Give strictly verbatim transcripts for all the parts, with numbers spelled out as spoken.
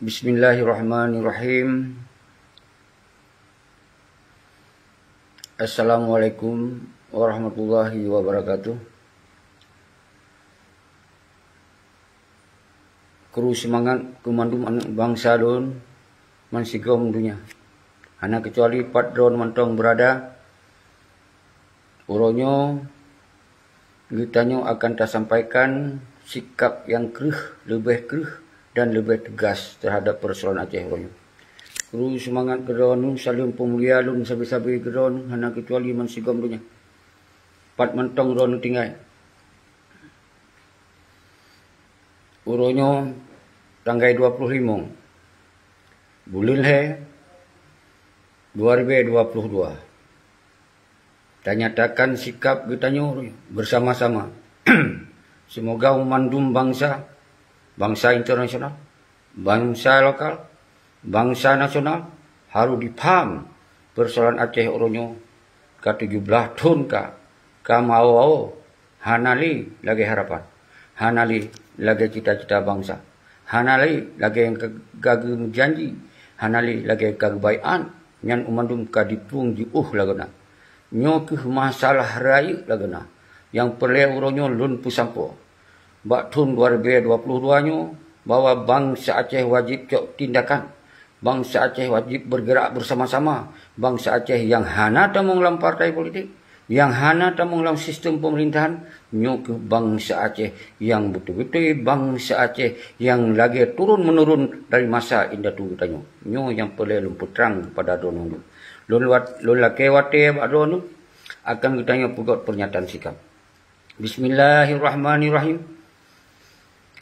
Bismillahirrahmanirrahim. Assalamualaikum warahmatullahi wabarakatuh. Kru seumangat keu mandum aneuëk bansa lôn bansigom donya, hana keucuali pat droeneuh mantong beurada. Uroe nyoe geutanyoe akan tasampaikan sikab nyang kreueh, leubeh kreueh dan leubeh teugas teuhadab peusoalan Aceh uroe nyoe. Kru seumangat keu droeneuh, saleuem peumulia lôn sabe-sabe keu droeneuh hana keucuali bansigom donya, pat mantong droeneuh tinggai. Uroe nyoe tanggai dua ploh limong buleuen lhée dua ribée dua ploh dua, tanyatakan sikab geutanyoe bersama-sama. Seumoga mandum bansa, bansa internasional, bansa lokal, bansa nasional harôh jipaham peusoalan Aceh uroe nyoe ka tujoh blaih thon ka, ka meuawo-awo, hana lé lagée harapan, hana lé lagée cita-cita bansa, hana lé lagée nyang ka, ka geujanji, hana lé lagée ka geubaiát, nyan u mandum ka jiplueng jiôh lagoena. Nyoe kheueh masalah rayeuk lagoena nyang peureulée uroe nyoe lôn peusampoe. Bak thon dua ribée dua ploh dua nyoe, bahwa bansa Aceh wajéb cok tindakan. Bansa Aceh wajéb beurgeurak beusama-sama. Bansa Aceh nyang hana tamong lam partai politik, nyang hana tamong lam sistem peumeurintahan, nyoe kheueh bansa Aceh nyang beutôi-beutôi bansa Aceh nyang lagée turun-meunurun dari masa indatu geutanyoe. Nyoe nyang peureulée lôn peutrang pada droeneuh. Lôn wat-, lôn lakée watée bak droeneuh akan geutanyoe peugét peurnyataan sikab. Bismillahirrahmanirrahim.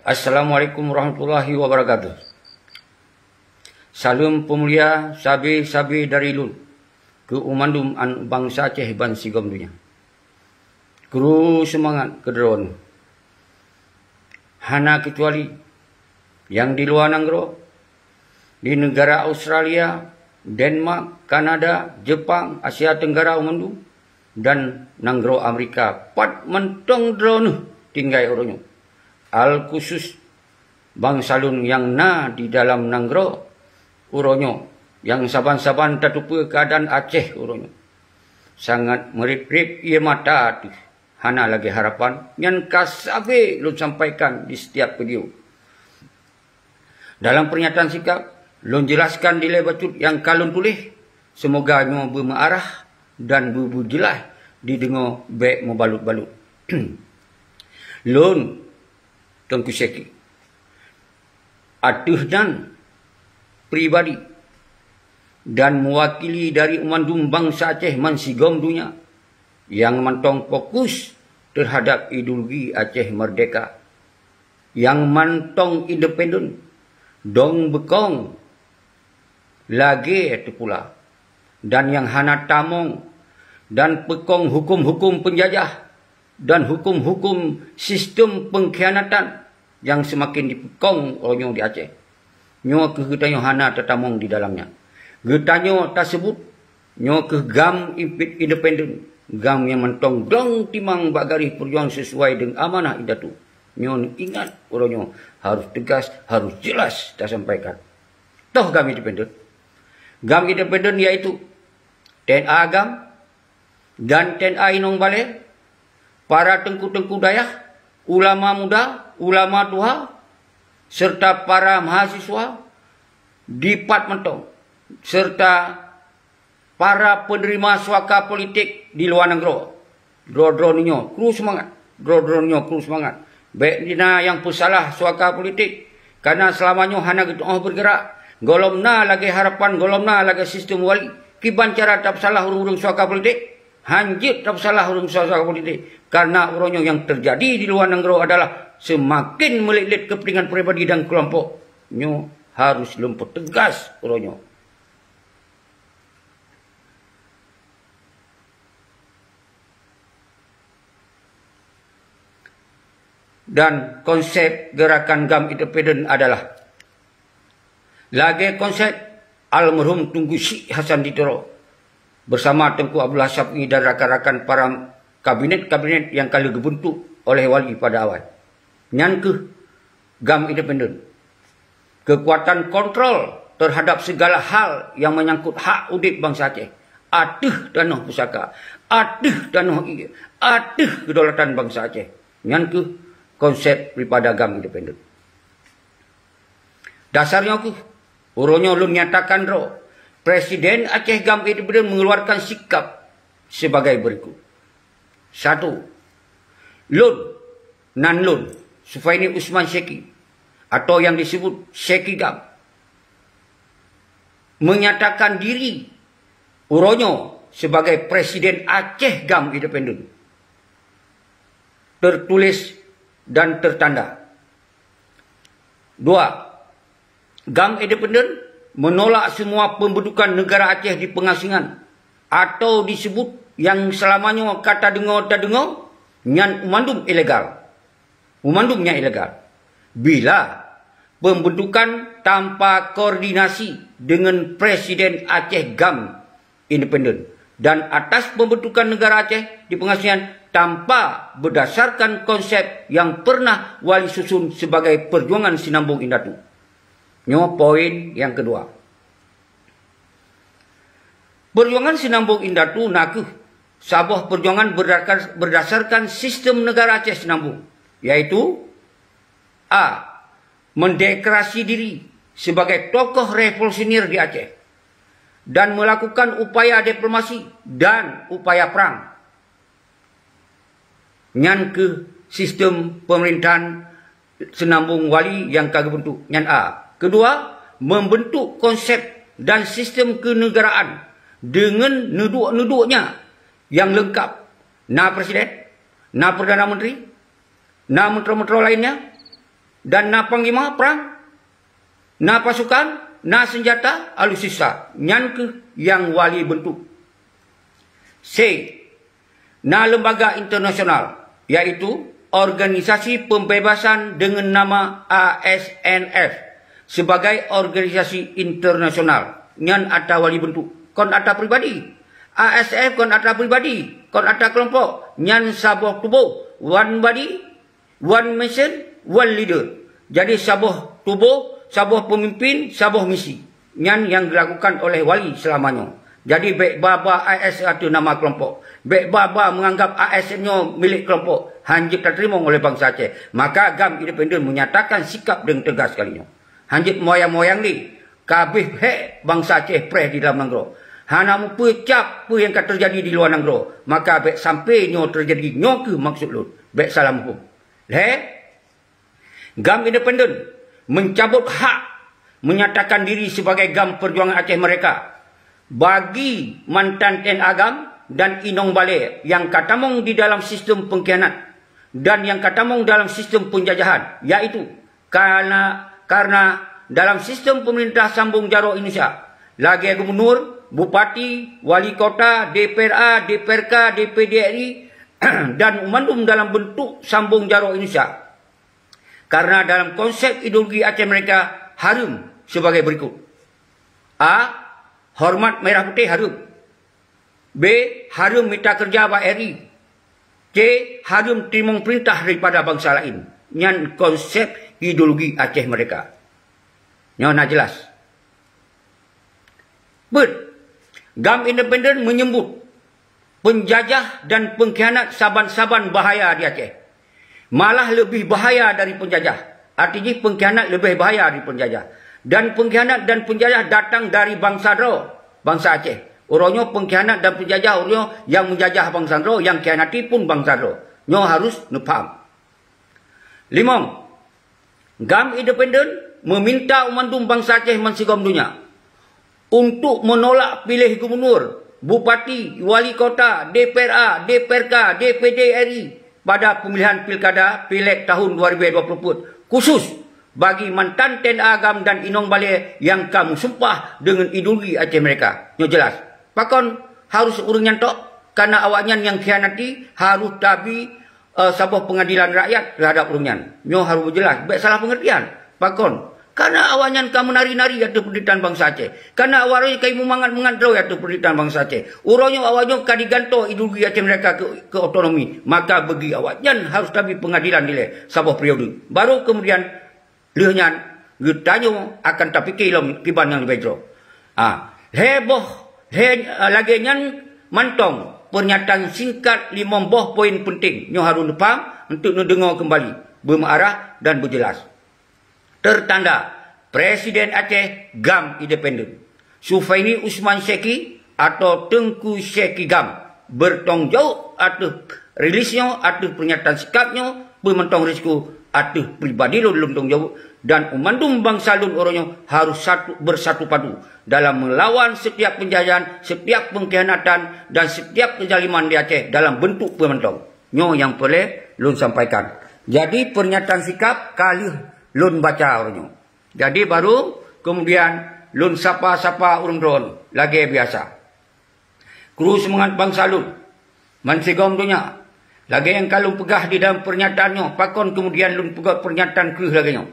Assalamualaikum warahmatullahi wabarakatuh. Saleuem peumulia sabe-sabe dari lôn keu mandum aneuëk bansa Aceh bansigom donya. Kru seumangat keu droeneuh, hana keucuali nyang di luwa nanggroe, di neugara Australia, Denmark, Kanada, Jepang, Asia Tenggara u mandum, dan nanggroe Amerika, pat mantong droeneuh tinggai uroe nyoe. Alkhusus bansa lôn nyang na di dalam nanggroe uroe nyoe, nyang saban-saban tateupeue keuadaan Aceh uroe nyoe. Sangat meurib-rib ié mata teuh, hana lagée harapan, nyan ka sabe lôn sampaikan di setiap video. Dalam peurnyataan sikab, lôn jelaskan dilée bacut nyang ka lôn tuléh, seumoga nyoe beumeuarah dan beu-, beujeulaih dideungoe bék meubalut-balut. Lôn, Teungku Syeki, ateueh nan pribadi dan meuwakili dari mandum bansa Aceh bansigom donya nyang mantong fokus teuhadab ideologi Aceh Merdeka, nyang mantong independen, dong beukong lagée teupula, dan nyang hana tamong dan peukong huköm-huköm peunjajah dan huköm-huköm sistem peungkhianatan nyang seumaken jipeukong uroe nyoe di Aceh. Nyoe kheueh geutanyoe hana tatamong di dalam nyan. Geutanyoe taseubut nyoe kheueh GAM independen, GAM nyang mantong dong timang bak garéh peujuang sisuai deungon amanah indatu. Nyoe ingat uroe nyoe harôh teugas, harôh jeulaih tasampaikan. Toh GAM independen? GAM independen yaitu TNA GAM dan TNA inong balée, para teungku-teungku dayah, ulama muda, ulama tuha, serta para mahasiswa dipat mantong, serta para peuneurima suaka politik di luwa nanggroe. Droe-droe nyoe kru seumangat. Droe-droe nyoe kru seumangat. Bék na nyang peusalah suaka politik, kareuna seulama nyoe hana geutuoh beurgeurak. Gohlom na lagée harapan, gohlom na lagée sistem wali. Kiban cara tapeusalah ureuëng-ureuëng suaka politik? Hanjeuet tapeusalah ureuëng suaka politik, kareuna uroe nyoe nyang teujadi di luwa nanggroe adalah seumaken meulet-let keupeuntengan pribadi dan keulompok. Nyoe harôh lôn peuteugas uroe nyoe. Dan konsep geurakan GAM independen adalah lagée konsep almarhum Teungku Syik Hasan di Tiro bersama Teungku Abdullah Syafi'i dan rakan-rakan para kabinet-kabinet nyang ka lheueh geubeuntuk oleh wali pada awai. Nyan kheueh GAM independen. kekuatan kontrol terhadap segala hal yang menyangkut hak udeb bansa Aceh, ateueh tanoh pusaka, ateueh tanoh ie, ateueh kedaulatan bansa Aceh. Nyan kheueh konsep daripada GAM independen. Dasar nyoe kheueh, uroe nyoe lôn nyatakan droe, Presiden Aceh GAM independen mengeluarkan sikap sebagai berikut. Satu, lôn, nan lôn, Sufaini Usman Syeki, atau yang disebut Syeki GAM, menyatakan diri uroe nyoe sebagai Presiden Aceh GAM independen. Tertulis dan tertanda. Dua, GAM independen menolak semua pembentukan negara Aceh di pengasingan atau disebut yang selama nyoe ka tadeungoe-tadeungoe, nyan umandum ilegal. Umandum nyan ilegal. Bila pembentukan tanpa koordinasi dengan Presiden Aceh GAM independen dan atas pembentukan negara Aceh di pengasingan tanpa berdasarkan konsep yang pernah Wali susun sebagai perjuangan Sinambong Indatu. Nyoe poin nyang keudua. Perjuangan Sinambong Indatu na kheueh saboh perjuangan berdasar-, berdasarkan sistem negara Aceh Sinambong, yaitu: A. Mendeklarasi diri sebagai tokoh revolusioner di Aceh dan melakukan upaya diplomasi dan upaya perang. Nyan kheueh sistem pemerintahan Sinambong Wali nyang ka geubentuk. Nyan A. Keudua, membentuk konsep dan sistem kenegaraan dengan neuduek-neudueknya nyang leungkap. Na presiden, na perdana menteri, na menteri-menteri lainnya, dan na panglima perang, na pasukan, na senjata, alutsista. Nyan kheueh nyang Wali bentuk. C. Na lembaga internasional, yaitu Organisasi Pembebasan dengan nama A S N F, sebagai organisasi internasional. Nyan atra Wali bentuk, kon atra pribadi. A S F kon atra pribadi, kon atra kelompok. Nyan saboh tuboh, one body, one mission, one leader. Jadi saboh tuboh, saboh pemimpin, saboh misi. Nyan nyang dilakukan oleh Wali selama nyoe. Jadi bèk ba-ba A S F ateueh nama kelompok. Bèk ba-ba menganggap A S F nyoe milék kelompok. Hanjeuet tateurimong oleh bansa Aceh. Maka GAM independen menyatakan sikap dengan tegas kali nyoe. Hanjeuet moyang-moyang lé. Ka abéh hék bansa Aceh preh di dalam nanggroe. Hana mupeue cap peue nyang ka teujadi di luwa nanggroe. Maka bèk sampai nyoe teujadi, nyoe kheueh maksud lôn. Bèk salah muphom. Lhèe, GAM independen mencabut hak menyatakan diri sebagai GAM Perjuangan Aceh Merdeka bagi mantan T N A GAM dan inong balè nyang ka tamong di dalam sistem pengkhianat dan nyang ka tamong dalam sistem penjajahan, yaitu karena, karena dalam sistem pemerintah sambong jaroe Indonesia, lagèe gubernur, bupati, wali kota, D P R A, D P R K, D P D R I, dan umandum dalam bentuk sambong jaroe Indonesia. Karena dalam konsep ideologi Aceh Merdeka hareuem sebagai berikut. A. Hormat merah putih hareuem. B. Hareuem mita keureuja bak R I. C. Hareuem teurimong peurintah daripada bansa laén. Nyan konsep ideologi Aceh Merdeka. Nyoe na jelas. Beuet, GAM independen menyebut penjajah dan pengkhianat saban-saban bahaya di Aceh. Malah leubeh bahaya dari penjajah. Arti jih pengkhianat leubeh bahaya dari penjajah. Dan pengkhianat dan penjajah datang dari bansa droe, bansa Aceh. Uroe nyoe pengkhianat dan penjajah uroe nyoe nyang menjajah bansa droe, nyang khianati pun bansa droe. Nyoe harus neupaham. Limong, GAM independen meminta mandum bansa Aceh bansigom donya untuk menolak piléh gubernur, bupati, wali kota, D P R A, D P R K, D P D R I pada pemilihan pilkada Pileg tahun dua ribu dua puluh empat, khusus bagi mantan T N A GAM dan inong balè nyang ka meusumpah deungon ideologi Aceh Merdeka. Nyoe jelas. Pakon harus ureuëng nyan tok? Karena awaknyan nyang khianati harus tabi eh, saboh pengadilan rakyat terhadap ureuëng nyan. Nyoe harôh beujeulaih, bék salah peungeurtian. Pakon? Karena awaknyan ka meunari-nari ateueh peunderitahan bansa Aceh. Karena awaknyan ka meumangat-mangat droe ateueh peunderitahan bansa Aceh. Uroe nyoe awaknyan ka digantoe ideologi Aceh Merdeka keu, keu otonomi. Maka bagi awaknyan harôh tabi peungadilan dilée saboh periode. Baru kemudian lheueh nyan, Geutanyoe akan tapike lom kiban nyang leubeh jroh. Ha, lhée boh, lhée, lagée nyan mantong pernyataan singkat limong boh poin peunteng nyoe harôh neupaham, untuk neudeungoe keumbali, beumeuarah dan beujeulaih. Tertanda, Presiden Aceh GAM independen. Sufaini Usman Syeki atau Teungku Syeki GAM bertanggung jaweueb ateueh rilis nyoe, ateueh pernyataan sikap nyoe, peumantong risiko ateueh pribadi lôn, lôn tanggung jaweueb, dan mandum bansa lôn uroe nyoe harôh satu, bersatu padu dalam melawan setiap penjajahan, setiap pengkhianatan, dan setiap kezaliman di Aceh dalam bentuk peumantong. Nyoe nyang peureulée lôn sampaikan. Jadi, pernyataan sikap ka lheueh lôn baca uroe nyoe. Jadi, baru kemudian lôn sapa-sapa ureuëng droe lagée biasa. Kru seumangat bansa lôn, bansigom donya, lagée nyang ka lôn peugah di dalam pernyataan nyoe, pakon kemudian lôn peugét pernyataan kreueh lagée nyoe.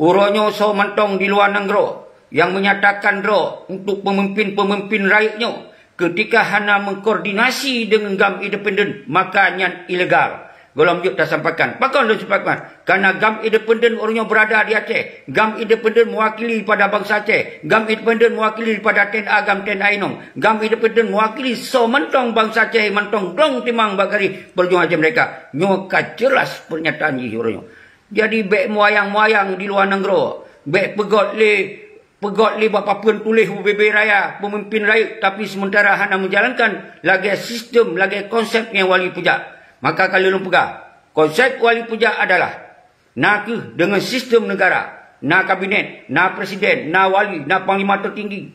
Uroe nyoe soe mantong di luwa nanggroe nyang menyatakan droe untuk peumimpin-peumimpin rayeuk nyoe, ketika hana mengkoordinasi deungon GAM independen, maka nyan ilegal. Gohlom jeuet tasampaikan. Pakon lôn sampaikan? Karena GAM independen uroe nyoe berada di Aceh. GAM independen mewakili pada bansa Aceh. GAM independen mewakili pada TNA GAM, TNA inong. GAM independen mewakili soe mantong bansa Aceh, mantong glong timang bak garéh perjuangan Aceh merdeka. Nyoe ka jeulaih pernyataan jih uroe nyoe. Jadi, bék meuyang-meuyang di luwa nanggroe. Bék peugét lé Peugét lé bak papeuen tuléh u bubé raya peumimpin rayeuk, tapi sementara hana meujalankan lagée sistem, lagée konsep nyang Wali peujak. Maka ka lôn peugah, konsep Wali peujak adalah na kheueh deungon sistem neugara, na kabinet, na presiden, na wali, na panglima teutinggi,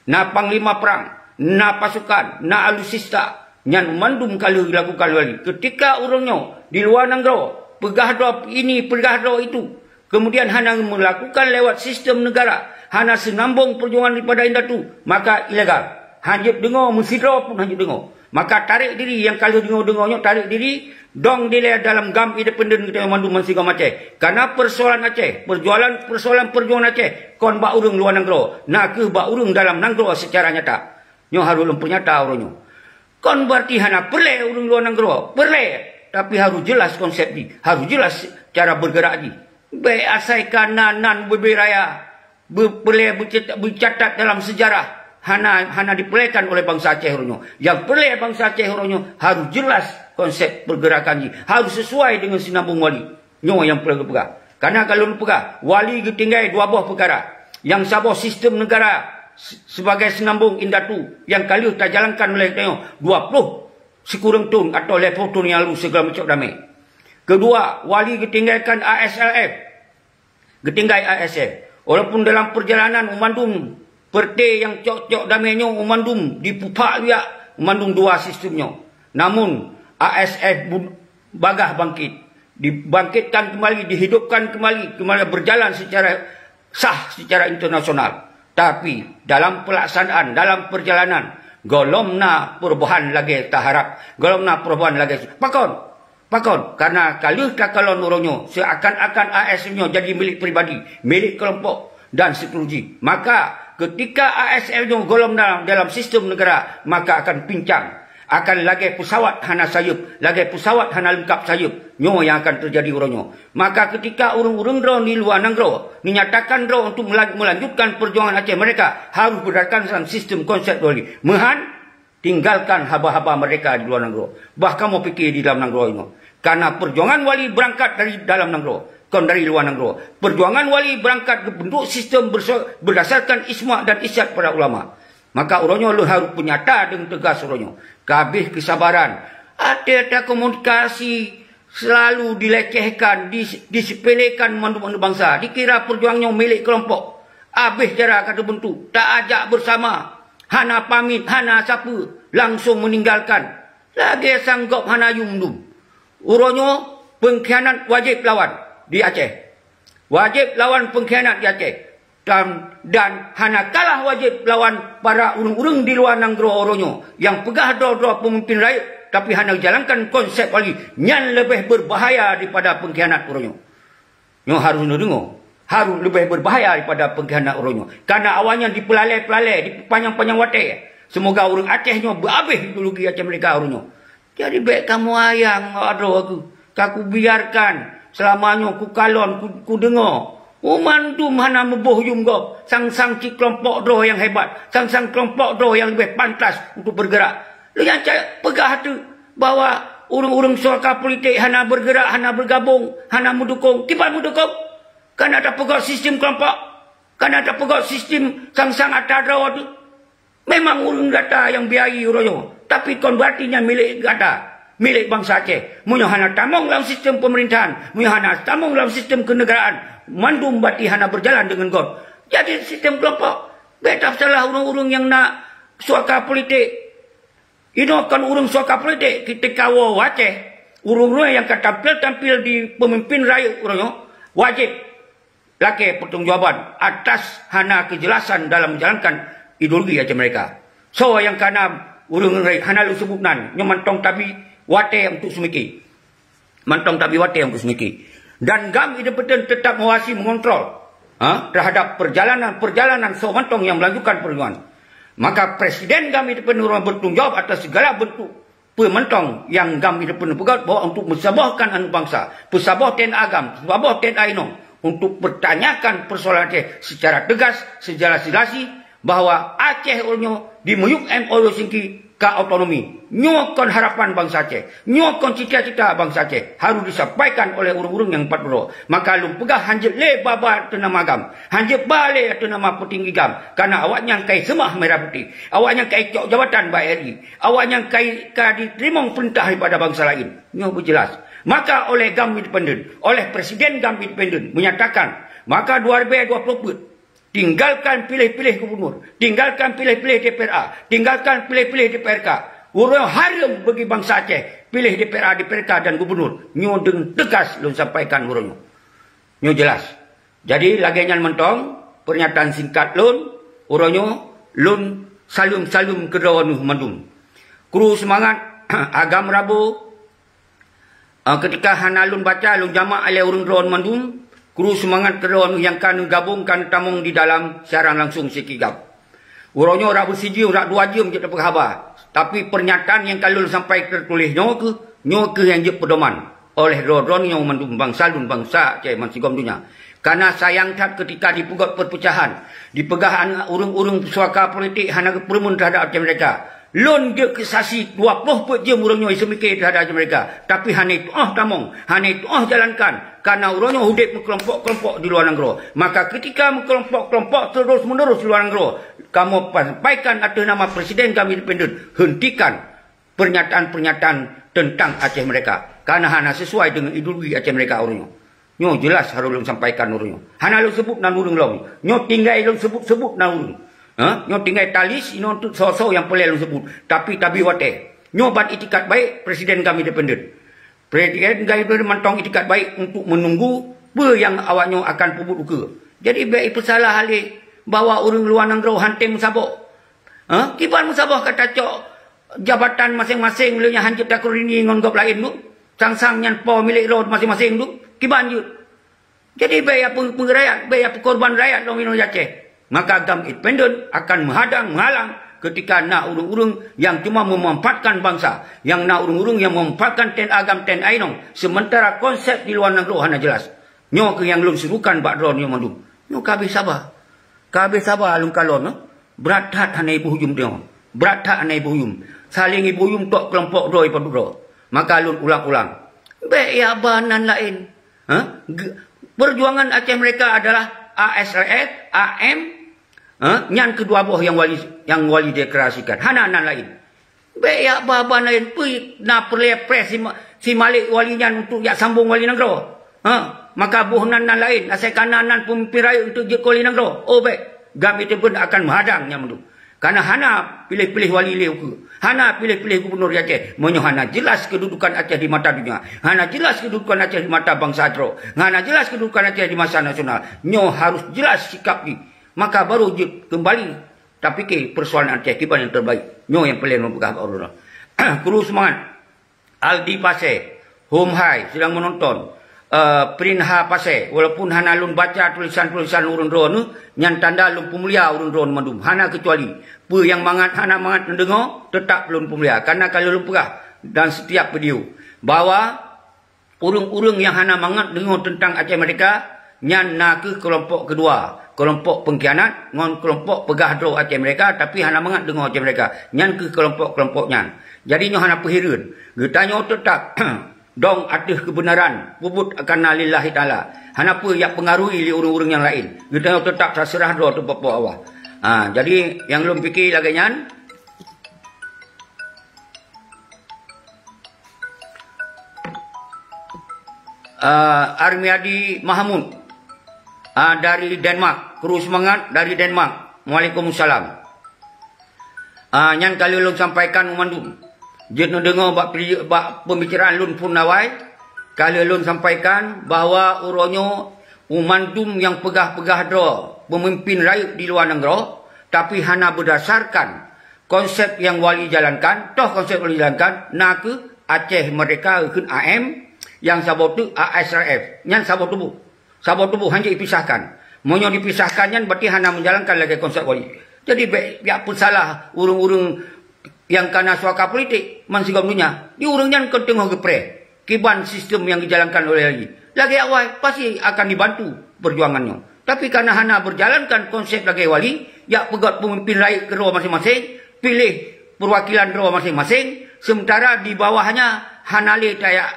na panglima prang, na pasukan, na alutsista. Nyan mandum ka lheueh dilakukan Wali. Ketika ureuëng nyoe di luwa nanggroe peugah droe ini, peugah droe itu, kemudian hana meulakukan lewat sistem neugara, hana seunambong peujuangan daripada indatu, maka ilegal. Hanjeuet deungoe, meusidroe pun hanjeuet deungoe. Maka tarek diri nyang ka lheueh deungoe-deungoe nyoe, tarek diri, dong dilée dalam GAM independen geutanyoe mandum bansigom Aceh. Karena persoalan Aceh, perjualan, persoalan perjuangan Aceh kon bak ureuëng luwa nanggroe, na kheueh bak ureuëng dalam nanggroe secara nyata. Nyoe harôh lôn peunyata uroe nyoe. Kon berarti hana peureulée ureuëng luwa nanggroe, peureulée, tapi harôh jeulaih konsep jih, harôh jeulaih cara bergerak jih. Bék asai ka na nan bubé raya, beu-, peureulée beucet-, beucatat dalam sejarah, hana, hana dipeureulée oleh bansa Aceh uroe nyoe. Nyang peureulée bansa Aceh uroe nyoe harôh jeulaih konsep pergerakan jih, harôh sesuai deungon seunambong Wali. Nyoe nyang peureulée geupeugah. Karena ka lôn peugah, Wali geutinggai dua boh peukara. Nyang saboh sistem neugara se-, sebagai seunambong indatu nyang ka lheueh tajalankan oleh tanyoe dua ploh sikureueng thon atau lhée ploh thon nyang lalu sigohlom cok damé. Keudua, Wali geutinggalkan A S L F. Geutinggai A S F. Walaupun dalam perjalanan u mandum peureuté nyang cok-cok damé nyoe u mandum dipeuphak wiyak u mandum dua sistem nyoe. Namun, A S F bu-, bagah bangkit, dibangkitkan kembali, dihidupkan kembali, kembali berjalan secara sah secara internasional. Tapi, dalam pelaksanaan, dalam perjalanan, gohlom na perubahan lagée taharap, gohlom na perubahan lagée su-, pakon? Pakon? Karena ka lheueh takalon uroe nyoe, seakan-akan A S F nyoe jadi milék pribadi, milék kelompok, dan seterusnya. Maka, ketika A S F nyoe gohlom dalam, dalam sistem negara, maka akan pincang. Akan lagée pesawat hana sayeup, lagée pesawat hana leungkap sayeup. Nyoe nyang akan teujadi uroe nyoe. Maka, ketika ureuëng-ureuëng droe di luwa nanggroe neunyatakan droe untuk mela-, melanjutkan perjuangan Aceh merdeka, harôh berdasarkan sistem konsep Wali. Meuhan, tinggalkan haba-haba merdeka di luwa nanggroe. Bah kamoe pike di dalam nanggroe inoe. Karena perjuangan Wali beurangkat dari dalam nanggroe, kon dari luwa nanggroe. Perjuangan Wali beurangkat geubentuk sistem berso-, berdasarkan ijma dan ijtihad para ulama. Maka uroe nyoe lôn harôh peunyata deungon teugas uroe nyoe. Ka abéh keusabaran. Até takomunikasi seulalu dilecehkan, dis-, disepelekan mandum-mandum bansa. Dikira perjuangan nyoe milék keulompok. Abéh cara ka teubeuntuk. Taajak beusama. Hana pamit, hana sapeue. Langsong meuninggalkan. Lagée sang gob hana yum dum. Uroe nyoe peungkhianat wajéb lawan di Aceh. Wajéb lawan peungkhianat di Aceh. Dan, dan hana kalah wajéb lawan para ureuëng-ureuëng di luwa nanggroe uroe nyoe nyang peugah droe-droe peumimpin rayeuk, tapi hana jalankan konsep Wali, nyan leubeh beubahaya daripada peungkhianat uroe nyoe. Nyoe harôh neudeungoe, harôh leubeh beubahaya daripada peungkhianat uroe nyoe. Karena awaknyan dipeulalée-peulalée, dipeupanjang-panjang watée. Seumoga ureuëng Aceh nyoe beuabéh ideologi Aceh merdeka uroe nyoe. Jadi bék kamoe ayang ngon droe keuh. Ka kubiarkan seulama nyoe kukalon, ku-, kudeungoe. Mandum hana muboh yum gob, sang-sang cit keulompok droe nyang hebat, sang-sang keulompok droe nyang leubeh pantas untuk bergerak. Lheueh nyan cak peugah teuk bahwa ureuëng-ureuëng suaka politik hana bergerak, hana bergabung, hana meudukung. Kiban meudukung? Kana tapeugöt sistem keulompok, kana tapeugöt sistem sang-sang atra droe teuh. Memang ureuëng gata nyang biayai uroe nyoe, tapi kon berarti nyan milék gata, milék bansa Aceh. Meunyoe hana tamong lam sistem pemerintahan, meunyoe hana tamong lam sistem keneugaraan, mandum bati hana berjalan deungon gob. Jadi sistem keulompok, bèk tapeusalah ureuëng-ureuëng nyang na suaka politik. Inoe kon ureuëng suaka politik, ketika woe Aceh, ureuëng-ureuëng nyang ka tampil-tampil di pemimpin rakyat uroe nyoe, wajéb lakée pertanggungjawaban atas hana keujelasan dalam menjalankan ideologi Aceh Merdeka. Soe nyang kana ureuëng hana lôn seubut nan, nyoe mantong tabi watée untuk seumiki. Mantong tabi watée untuk seumiki. Dan GAM Independen tetap mengawasi, mengontrol, ha, terhadap perjalanan-perjalanan soe mantong nyang melanjutkan perjuangan. Maka Presiden GAM Independen bertanggung jawab atas segala bentuk peue mantong nyang GAM Independen peugöt bahwa untuk meusabohkan aneuk bansa, peusaboh T N A GAM, peusaboh T N A inong, untuk pertanyakan persoalan Aceh secara tegas, sejelas-jelasi, bahwa Aceh uroe nyoe di miyueb M O U Helsinki ka otonomi. Nyoe kon harapan bansa Aceh. Nyoe kon cita-cita bansa Aceh harus disampaikan oleh ureuëng-ureuëng nyang pat uroe. Maka lôn peugah hanjeuet lé ba-ba ateueh nama GAM, hanjeuet ba lé ateueh nama peutinggi GAM, karena awaknyan kai seumah merah putih. Awaknyan kai cok jabatan bak R I. Awaknyan kai ka jiteurimong peurintah daripada bansa laén. Nyoe beujeulaih. Maka oleh GAM Independen, oleh Presiden GAM Independen menyatakan, maka dua ribu dua puluh peuet, tinggalkan pilih-pilih gubernur, tinggalkan pilih-pilih D P R A, tinggalkan pilih-pilih D P R K. Uroe nyoe hareuem bagi bansa Aceh pilih D P R A, D P R K dan gubernur. Nyoe deungon tegas lôn sampaikan uroe nyoe. Nyoe jeulaih. Jadi lagée nyan mantong pernyataan singkat lôn, uroe nyoe lôn saleuem-saleuem keu droeneuh mandum. Kru seumangat, agam rabo, ah, keutika hana lôn baca lôn jamak lé ureuëng droeneuh mandum, kru seumangat keu droeneuh nyang ka neugabong ka neutamong di dalam siaran langsung Helsinki GAM. Uroe nyoe rab sijeuem, rab dua jeuem jeuet tapeugah haba. Tapi pernyataan nyang ka lôn sampai teutuléh nyoe keuh, nyoe keuh nyang jeuet peudoman oleh droe-droe nyoe mandum bansa lôn bansa Aceh bansigom donya. Kana sayang that keutika dipeugöt perpecahan, dipeugah aneuk ureuëng-ureuëng suaka politik hana geupeureumeun terhadap Aceh Merdeka. Lôn jeuet keu saksi dua ploh peuet jeuem ureuëng nyoe iseumiké terhadap Aceh Merdeka, tapi hana tuoh tamong, hana tuoh jalankan. Karena uroe nyoe udeb meukelompok-kelompok di luwa nanggroe. Maka keutika meukelompok-kelompok terus-menerus di luwa nanggroe, kamoe sampaikan ateueh nama Presiden GAM Independen, hentikan pernyataan-pernyataan tentang Aceh Merdeka. Karena hana sesuai dengan ideologi Aceh Merdeka uroe nyoe. Nyoe jeulaih harôh lôn sampaikan uroe nyoe. Hana lôn seubut nan ureuëng lom. Nyoe tinggai lôn seubut-seubut nan ureuëng. Ha? Nyoe tinggai talis inoe untuk soe-soe nyang peureulée lôn seubut. Tapi tabi watée. Nyoe ban itikad baik Presiden GAM Independen. Presiden GAM Independen mantong itikad baik untuk menunggu peue nyang awak nyoe akan peubuet ukeue. Jadi bék ipeusalah aleh bahwa ureuëng luwa nanggroe hana tém meusaboh. Ha? Kiban meusaboh ka tacok jabatan maséng-maséng lé nyan hanjeuet takeureunie ngon gob laén tu. Sang-sang nyan po milék droe maséng-maséng tu. Kiban jeuet. Jadi bék ya peng-, peungeurayat, bék ya peukorban rakyat lom inoe di Aceh. Maka GAM Independen akan meuhadang, meuhalang keutika na ureuëng-ureuëng nyang cuma meumanfaatkan bansa, nyang na ureuëng-ureuëng nyang meumanfaatkan T N A GAM, T N A inong, seumeuntara konsep di luwa nanggroe hana jeulaih. Nyoe keuh nyang lôn serukan bak droeneuh nyoe mandum. Nyoe ka habéh saba. Ka habéh saba lôn kalon, eh. Brat that hana iboh yum deungoe. Brat that hana iboh yum. Saléng iboh yum tok keulompok droe ipadub droe. Maka lôn ulang-ulang. Bék ya ba nan laén. Ha? Ge-, perjuangan Aceh Merdeka adalah A S R F, A M, ha? Nyan keudua boh nyang wali, nyang wali deklarasikan. Hana nan laén. Bék ya ba-ba laén peue na peureulée preh si ma-, si Malik wali nyan untuk jak sambong wali nanggroe. Ha, maka boh nan nan laén, asai kana nan peumimpin rayeuk untuk jeuet keu wali nanggroe. Oh bék, GAM Independen akan meuhadang nyan mandum. Kana hana piléh-piléh wali lé ukeue. Hana piléh-piléh gubernur di Aceh. Meunyoe hana jeulaih keududukan Aceh di mata donya. Hana jeulaih keududukan Aceh di mata bansa droe. Hana jeulaih keududukan Aceh di mata nasional. Nyoe harus jeulaih sikap jih. Maka baru jeuet keumbali tapiké persoalan Aceh kiban nyang terbaik. Nyoe nyang peureulée lôn peugah bak droeneuh. Kru seumangat. Aldi Pasé, Hom Hai sedang menonton. Eh, Prin Ha Pasé, walaupun hana lôn baca tulisan-tulisan ureuëng droeneuh, nyan tanda lôn peumulia ureuëng droeneuh mandum. Hana keucuali. Peue nyang mangat hana mangat neudeungoe, teutap lôn peumulia. Karena ka lôn peugah dan setiap video bahwa ureuëng-ureuëng nyang hana mangat deungoe teuntang Aceh Merdeka, Nyan na kheueh keulompok keudua, keulompok peungkhianat ngon keulompok peugah droe Aceh Merdeka, tapi hana mangat deungoe Aceh Merdeka. Nyan kheueh keulompok-keulompok nyan. Jadi nyoe hana peuhireuen. Geutanyoe teutab dong ateueh keubeunaran, peubuet kareuna lillahi ta'ala. Hana peue jak peungaruhi lé ureuëng-ureuëng nyang laén. Geutanyoe teutab taseurah droe teuh bak Po Allah. Ha, jadi nyang lôn pike lagée nyan. Ah, Armiadi Mahmud, ah, dari Denmark. Kru seumangat dari Denmark. Waalaikumsalam. Ah, nyan ka lheueh lôn sampaikan u mandum. Jeuet neudeungoe bak pi-, bak peubicaraan lôn phon awai, ka lheueh lôn sampaikan bahwa uroe nyoe u mandum nyang peugah-peugah droe peumimpin rayeuk di luwa nanggroe, tapi hana beudasarkan konsep nyang Wali jalankan, toh konsep Wali jalankan, na kheueh Aceh Merdeka kheun A M, nyang saboh teuk A S R F. Nyan saboh tuboh. Saboh tuboh hana jipisahkan. Meunyoe dipisahkan nyan berarti hana menjalankan lagée konsep Wali. Jadi bék, bék peusalah ureuëng-ureuëng nyang kana suaka politik bansigom donya. Di ureuëng nyan kon teungoh geupreh kiban sistem nyang dijalankan oleh Wali. Lagée awai pasti akan dibantu perjuangan nyoe. Tapi karena hana berjalankan konsep lagée Wali, jak peugét pemimpin rayeuk keudroe masing-masing, piléh perwakilan droe masing-masing, sementara di bawahnya hana lé tajak,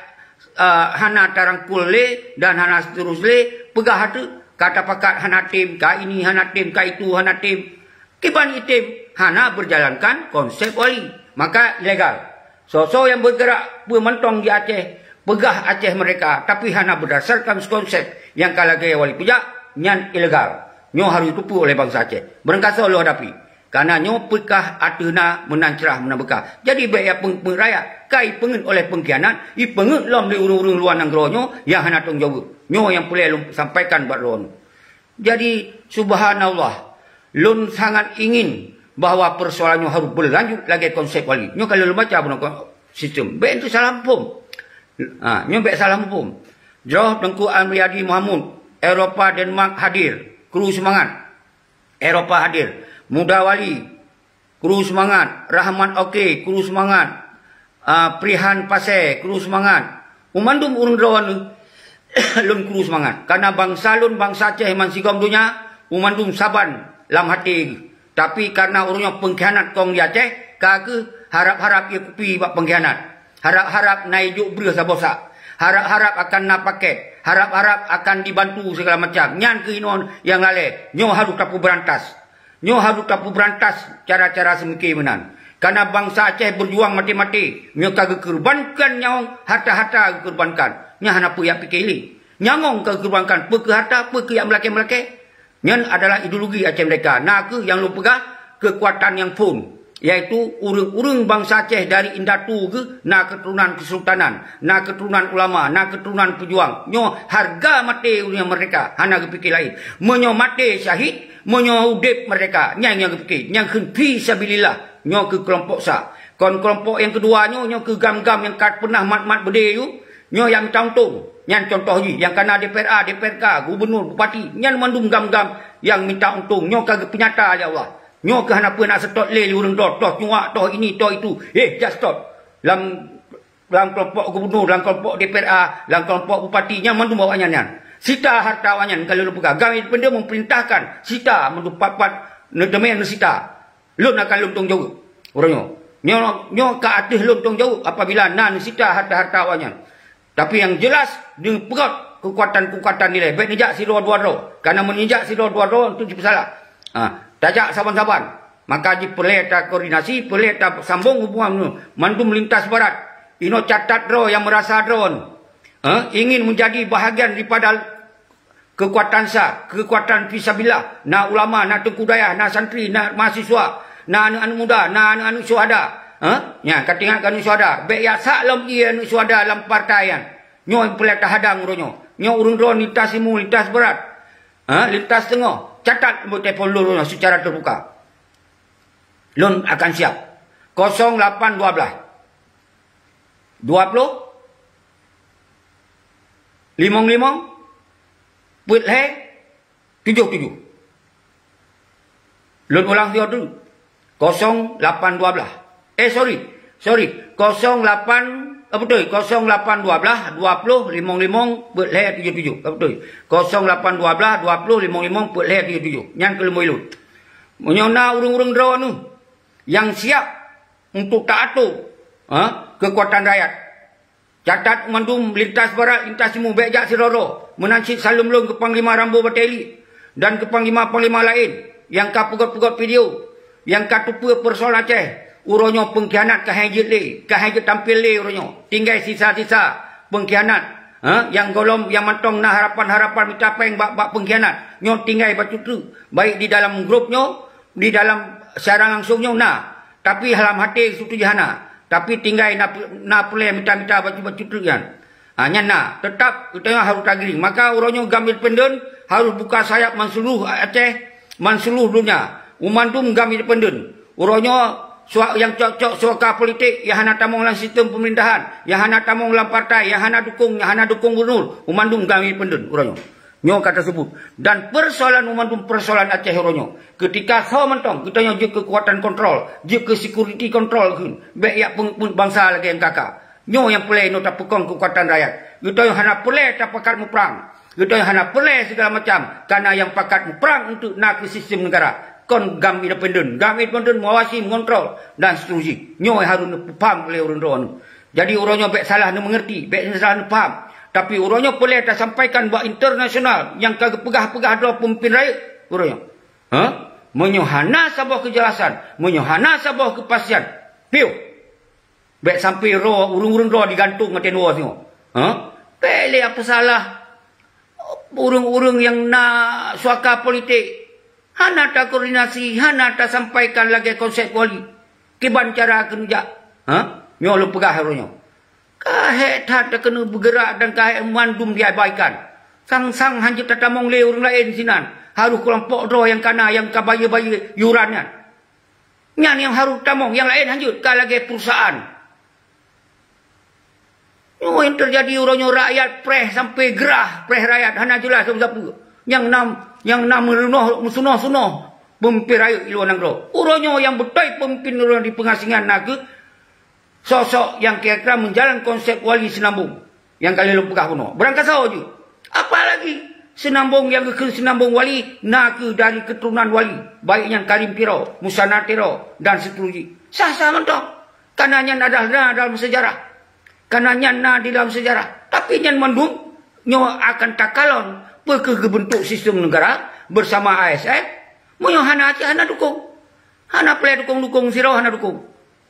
eh, hana tarangkul lé dan hana seterus lé, peugah ateueh, ka tapakat hana tem, ka ini hana tem, ka itu hana tem. Kiban item hana berjalankan konsep Wali, maka ilegal. Soe-soe nyang bergerak peue mantong di Aceh, peugah Aceh Merdeka, tapi hana berdasarkan konsep nyang ka lagée Wali peujak, nyan ilegal. Nyoe harôh jiteupeue oleh bansa Aceh. Beurangkasoe lôn hadapi. Karena nyoe peukah ateueh na meunan crah meunan beukah. Jadi bék ya peng-, peng-, rakyat ka ipeungeut oleh pengkhianat, ipeungeut lom lé ureuëng-ureuëng luwa nanggroe nyoe nyang hana tanggung jaweueb. Nyoe nyang peureulée lôn sampaikan bak droeneuh. Jadi, subhanallah, lôn sangat ingin bahwa persoalan nyoe harôh beulanjut lagée konsep Wali. Nyoe ka lôn baca bunoe kon-, sistem. Bék teusalah muphom. Ha, nyoe bék salah muphom. Jroh Teungku Amriadi Mahmud, Eropa Denmark hadir. Kru seumangat. Eropa hadir. Muda Wali. Kru seumangat. Rahmat Oke, kru seumangat. Ah, Prihan Pasé, kru seumangat. U mandum ureuëng droeneuh lôn kru seumangat. Karena bansa lôn, bansa Aceh bansigom donya, u mandum saban lam até geuh. Tapi karena ureuëng nyoe pengkhianat kong di Aceh, ka kheueh harab-harab ie kupi bak pengkhianat. Harab-harab na ijok breueh saboh sak. Harab-harab akan na paket. Harab-harab akan dibantu segala macam. Nyan kheueh inoe nyang lalée. Nyoe harôh tapeubeurantas. Nyoe harôh tapeubeurantas cara-cara seumike meunan. Karena bansa Aceh berjuang maté-maté, nyoe ka geukeureubankan nyawöng, harta-harta geukeureubankan. Nyan hana peue jak pike lé. Nyawöng ka geukeureubankan, peu kheueh harta, peu kheueh jak meulakée-meulakée. Nyan adalah ideologi Aceh Merdeka. Na kheueh nyang lôn peugah keukuatan nyang phon, yaitu ureuëng-ureuëng bansa Aceh dari indatu geuh na keuturonan keusultanan, na keuturonan ulama, na keuturonan peujuang. Nyoe hareuga maté ureuëng nyang merdeka, hana geupike laén. Meunyoe maté syahid, meunyoe udeb merdeka, nyan nyang geupike, nyang kheun fi sabilillah. Nyoe kheueh keulompok sa. Kon keulompok nyang keudua nyoe, nyoe kheueh gam-gam nyang ka peunah mat-mat beudé yue, nyoe nyang mita untông. Nyan contoh jih, nyang kana D P R A, D P R K, gubernur, bupati, nyan mandum gam-gam nyang mita untông. Nyoe ka geupeunyata lé Allah. Nyoe kheueh hana peue nak seutôt lé ureuëng droe, toh cuak, toh ini, toh itu. Eh, jak seutôt. Lam lam keulompok gubernur, lam keulompok D P R A, lam keulompok bupati, nyan mandum awaknyan nyan. Sita harta awaknyan, ka lôn peugah. Gam independen meupeurintahkan, sita mandum pat-pat neuteumé neusita. Lôn akan lôn tanggung jaweueb. Uroe nyoe. Nyoe, nyoe ka ateueh lôn tanggung jaweueb apabila na neusita harta-harta awaknyan. Tapi nyang jelas, neupeugét keukuatan-keukuatan ilée. Bék neujak sidroe dua droe. Karena meunyoe neujak sidroe dua droe, untuk jipeusalah. Ha, tajak saban-saban. Maka jih peureulée takoordinasi, peureulée tasambong hubungan mandum lintas barat. Inoe catat droe nyang meurasa droe, eh, ingin menjadi bahagian daripada keukuatan sa, keukuatan fisabilillah. Na ulama, na teungku dayah, na santri, na mahasiswa, na aneuëk-aneuëk muda, na aneuëk-aneuëk syuhada. Eh, nyan, ka teuingat keu aneuëk syuhada. Bék jak sak lom ié aneuëk syuhada lam partai nyan. Nyoe peureulée tahadang uroe nyoe. Nyoe ureuëng droe lintas ilmu, lintas barat. Ha, lintas teungoh, catat nombor telepon lôn secara terbuka. Lôn akan siap. Kosong lapan dua belas, dua puluh, limong limong, peuet lhée, tujoh tujoh. Lôn ulang sigoe teuk. Kosong lapan dua belas. Eh, sorry. Sorry. Kosong lapan Ka beutôi, kosong lapan dua belas dua ploh limong limong peuet lhèe tujoh tujoh. Ka beutôi. Kosong lapan dua belas dua ploh limong limong peuet lhèe tujoh tujoh. Nyan keuh leumbôi lôn. Meunyoe na ureuëng-ureuëng droeneuh nyang siab untuk taatur, ha, keukuatan rakyat, catat mandum lintas barat, lintas timu, bék jak sidroe-droe. Meunan cit saleuem lôn keu Panglima Rambo Bateli dan keu panglima-panglima laén nyang ka peugöt-peugöt video, nyang ka teupeue peusoalan Aceh. Uroe nyoe peungkhianat ka hana jeuet lé, ka hana jeuet tampil lé uroe nyoe. Tinggai sisa-sisa peungkhianat, ha, nyang gohlom nyang mantong na harapan-harapan mita péng bak, bak peungkhianat. Nyoe tinggai bacut treuk, baik di dalam grup nyoe, di dalam siaran langsung nyoe na, tapi dalam até su tu jih hana. Tapi tinggai na, na peureulèe mita-mita bacut-bacut treuk nyan. Ha, nyan na, teutap geutanyoe harôh tagiring. Maka uroe nyoe GAM Independen harôh buka sayap man seuluruh Aceh, man seuluruh donya, u mandum GAM Independen. Uroe nyoe suak nyang cok-cok suaka politik nyang hana tamong lam sistem pemerintahan, nyang hana tamong lam partai, nyang hana dukung, nyang hana dukung gubernur, u mandum GAM Independen uroe nyoe. Nyoe ka teuseubut. Dan peusoalan u mandum peusoalan Aceh uroe nyoe. Keutika soe mantong geutanyoe jeuet keu keukuatan kontrol, jeuet keu security kontrol kheun, bék jak peungeuet bansa lagèe nyang ka-ka. Nyoe nyang peureulèe inoe tapeukong keukuatan rakyat. Geutanyoe hana peureulèe tapakat muprang. Geutanyoe hana peureulèe sigala macam, kareuna nyang pakat muprang eunteuk na keu sistem neugara. Kon GAM Independen. GAM Independen meuawasi, meungontrol dan seterusjih. Nyoe harôh neupeupaham lé ureuëng droeneuh. Jadi uroe nyoe bék salah neumeungeurti, bék salah neupaham. Tapi uroe nyoe peureulèe tasampaikan bak internasional nyang ka geupeugah-peugah droe peumimpin rayeuk uroe nyoe. Ha? Meunyoe hana saboh keujelasan, meunyoe hana saboh keupastian, piôh! Bék sampoe droe, ureuëng-ureuëng droe digantong ateueh nyoe singoh. Ha? Bék lé peusalah ureuëng-ureuëng nyang na suaka politik. Hana takoordinasi, hana tasampaikan lagèe konsep wali. Kiban cara keuneuk jak? Ha? Nyoe lôn peugah uroe nyoe. Ka hék that takeuneuk beugeurak dan ka hék mandum diabaikan. Sang-sang hana jeuet tatamong lé ureuëng laén sinan. Harôh keulompok droe nyang ka na, nyang ka bayeue-bayeue yuran nyan. Nyan nyang harôh tamong, nyang laén hana jeuet, ka lagèe peurusahaan. Nyoe nyang teujadi uroe nyoe, rakyat preh sampoe grah, preh rakyat hana jeulaih sapeue-sapeue. Nyang na, nyang na meurunoh, meusunoh-sunoh peumimpin rayeuk di luwa nanggroe. Uroe nyoe nyang beutôi peumimpin uroe nyoe di peungasingan na kheueh sosok nyang kira-kira meujalan konsep wali Seunambong nyang ka lheueh lôn peugah bunoe. Beurangkasoe jeuet. Apalagi Seunambong nyang geukheun Seunambong wali na kheueh dari keuturonan wali, baik nyan Karim Tiro, Musana Tiro dan seterusjih. Sah-sah mantong. Kareuna nyan adalah na dalam seujarah. Kareuna nyan na di dalam seujarah. Tapi nyan mandum nyoe akan takalon peu kheueh geubeuntuk sistem neugara beusama A S F. Meunyoe hana Aceh hana dukong. Hana peureulèe dukong-dukong sidroe hana dukong.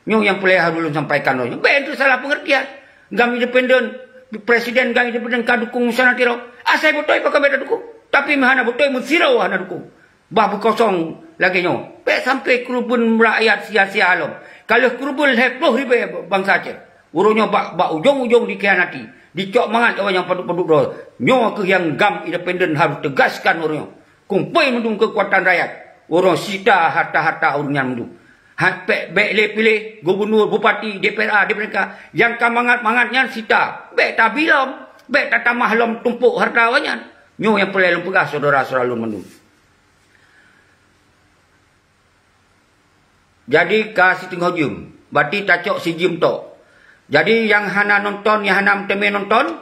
Nyoe nyang peureulèe harôh lôn sampaikan lom nyoe. Bék teusalah peungeurtian. GAM Independen, presiden GAM Independen ka dukong Musana Tiro. Asai beutôi pakon bék dukong. Tapi meuhana beutôi meusidroe hana dukong. Bah beukosong lagèe nyoe. Bék sampoe keureubeuen rakyat sia-sia lom. Ka lheueh keureubeuen lhèe ploh ribèe bansa Aceh. Uroe nyoe bak, bak ujong-ujong dikhianati. Dicok mangat awaknyan padub-padub droe. Nyoe kheueh nyang GAM Independen harôh teugaskan uroe nyoe. Kumpôi mandum keukuatan rakyat. Uroe nyoe sita harta-harta ureuëng nyan mandum. Ha, bék, bék lé piléh gubernur, bupati, D P R A, D P R K nyang ka mangat-mangat nyan sita. Bék tabi lom, bék tatamah lom tumpôk harta awaknyan. Nyoe nyang peureulèe lôn peugah syedara-syedara lôn mandum. Jadi ka siteungoh jeuem, berarti tacok sijeuem tok. Jadi nyang hana nonton, nyang hana meuteumé nonton,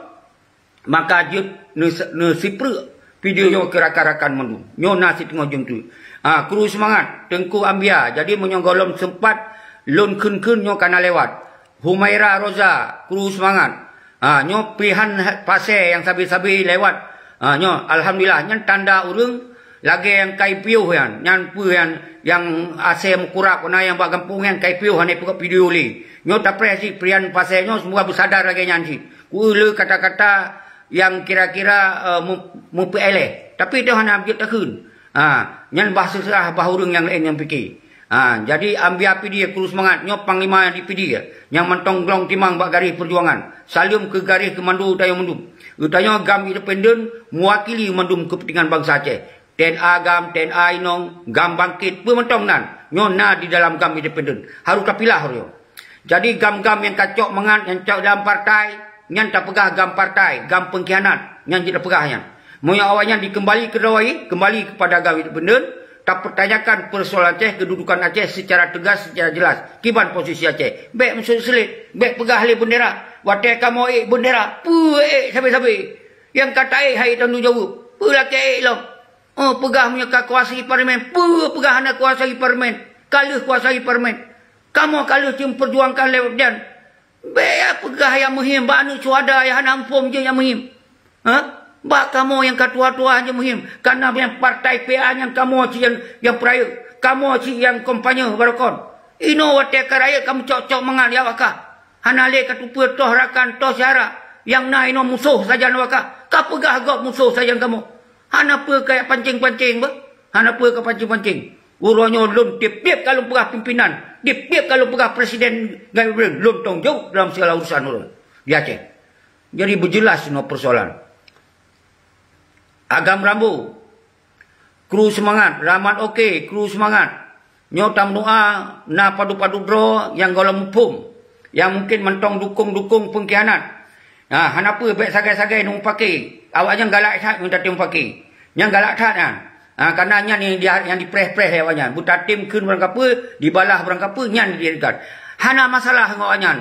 maka jeuet neus-, neusipreuk video nyoe keu rakan-rakan mandum. Nyoe na siteungoh jeuem teuk. Ah, kru seumangat, Teungku Ambia. Jadi meunyoe gohlom seumpat lôn kheun-kheun nyoe ka na lewat. Humaira Roza, kru seumangat. Ha, nyoe pilihan pasé nyang sabe-sabe lewat. Ha, nyoe, alhamdulillah, nyan tanda ureuëng lagèe nyang kai piôh nyan. Nyan peue nyan, nyang asèe meukurab, na nyang bak gampông nyan kai piôh, hana peugöt video lé. Nyoe tapreh cit pilihan pasé nyoe, semoga beusadar lagèe nyan cit. Kueu le kata-kata nyang kira-kira, eh, meu-, meupeuéléh. Tapi toh hana jeuet takheun. Ha, nyan bah seuseurah bah ureuëng nyang laén nyang pike. Ha, jadi Ambia Pidie kru seumangat, nyoe panglima nyang di Pidie, nyang mantong glong timang bak garéh peujuangan. Saleuem keu garéh keumandu tanyoe mandum. Geutanyoe GAM Independen meuwakili mandum keupeuntengan bansa Aceh. T N A GAM, T N A inong, GAM Bangkét, peue mantong nan. Nyoe na di dalam GAM Independen. Harôh tapilah uroe nyoe. Jadi GAM-GAM nyang kacok mangat, nyang cok dalam partai, nyan tapeugah GAM partai, GAM peungkhianat, nyan jeuet tapeugah nyan. Meunyoe awaknyan dikeumbali keudroe, keumbali keupada GAM Independen, tapeurtanyakan peusoalan Aceh, keududukan Aceh seucara teugas, seucara jelas, kiban posisi Aceh. Bék meusulet-sulet, bék peugah lé beundera, Watée kamoe ék beundera, peue ék sabe-sabe? Nyang ka taék hai tanggung jaweueb. Peue lakée ék lom? Oh, peugah meunyoe ka kuasai parlemen, peue peugah hana kuasai parlemen? Ka lheueh kuasai parlemen. Kamoe ka lheueh ceumpeujuangkan lewat nyan. Bék ya peugah nyang muhim bak aneuk syuhada nyang hana muphom jih nyang muhim. Ha? Bak kamoe nyang ka tuha-tuha nyang muhim. Kana nyang partai P A nyang kamoe cit nyang, nyang peurayeuk. Kamoe cit nyang kampanye barokon. Inoe watée ka rayeuk kamoe cok-cok mangat ya wakah. Hana lé ka tupeue toh rakan toh syara. Nyang na inoe musoh sajan wakah. Ka peugah gob musoh sajan kamoe. Hana peue ka pancing-pancing bah. Hana peue ka pancing-pancing. Uroe nyoe lôn tiep-tiep ka lôn peugah pimpinan, tiep-tiep ka lôn peugah presiden ngon lôn tanggung jaweueb dalam segala urusan ureuëng di Aceh. Jadi beujeulaih sinoe persoalan. Agam Rambo, kru seumangat, Rahmat Oke, kru seumangat. Nyoe tameudoa na padub-padub droe nyang gohlom muphom, nyang mungken mantong dukong-dukong peungkhianat. Ha, hana peue bék sagai-sagai neumupake. Awaknyan galak that meunyoe tatem pake. Nyan galak that nyan. Ha, kana nyan nyang di, nyang dipreh-preh lé awaknyan. Beutatem kheun barangkapeue, dibalah barangkapeue, nyan didekat. Hana masalah ngon awaknyan.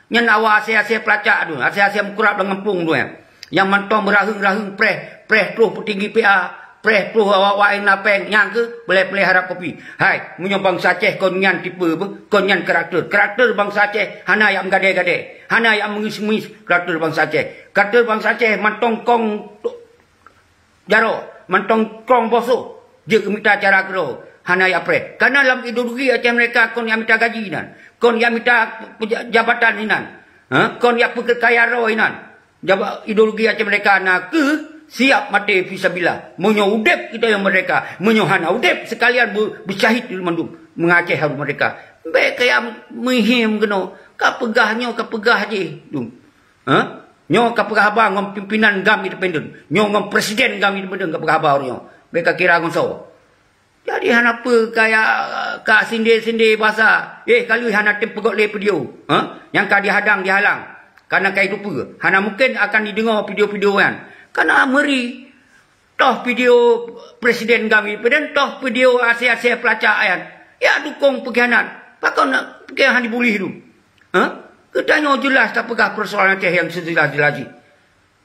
Nyan awak asée-asée peulacak tu, asée-asée meukurab lam gampông tu nyan. Nyang mantong beuraheueng-raheueng preh, preh troh peutinggi P A, preh troh awak-awak nyang na péng, nyang keuh peulée-peulée harab kopi. Hai, meunyoe bansa Aceh kon nyan tipe beuh, kon nyan karakter. Karakter bansa Aceh hana jak meugadée-gadée, hana jak meungis-meungis karakter bansa Aceh. Karakter bansa Aceh mantong kong jaroe, mantong kong bosoh, jeuet mita cara keudroe, hana jak preh. Kana lam ideologi Aceh meurdeka kon jak mita gaji inan, kon jak mita peja-, jabatan inan, ha? Kon jak peukeukaya droe inan. Jaba-, ideologi Aceh meurdeka na keuh siap maté fisabilillah. Meunyoe udeb kita nyang meurdeka, meunyoe hana udeb sekalian beu-, beusyahid di mandum. Meungaséh harôh meurdeka. Bék kaya muhim keunoe. Ka peugah nyoe, ka peugah jih. Dum. Ha? Nyoe ka peugah haba ngon pimpinan GAM independen. Nyoe ngon presiden GAM independen ka peugah haba uroe nyoe. Bék ka kira ngon soe. Jadi hana peue kaya ka sinde-sinde basa. Eh, ka lheueh hana tem peugöt lé video. Ha? Nyang ka dihadang, dihalang. Kana ka itu peue. Hana mungken akan dideungoe video-video nyan. Kana meuri. Toh video presiden GAM independen, toh video asée-asée peulacak nyan. Ya dukong peungkhianat. Pakon nak peungkhianat dibuléh tu? Ha? Geutanyoe jeulaih tapeugah peusoalan Aceh nyang seujeulaih-jeulaih jih.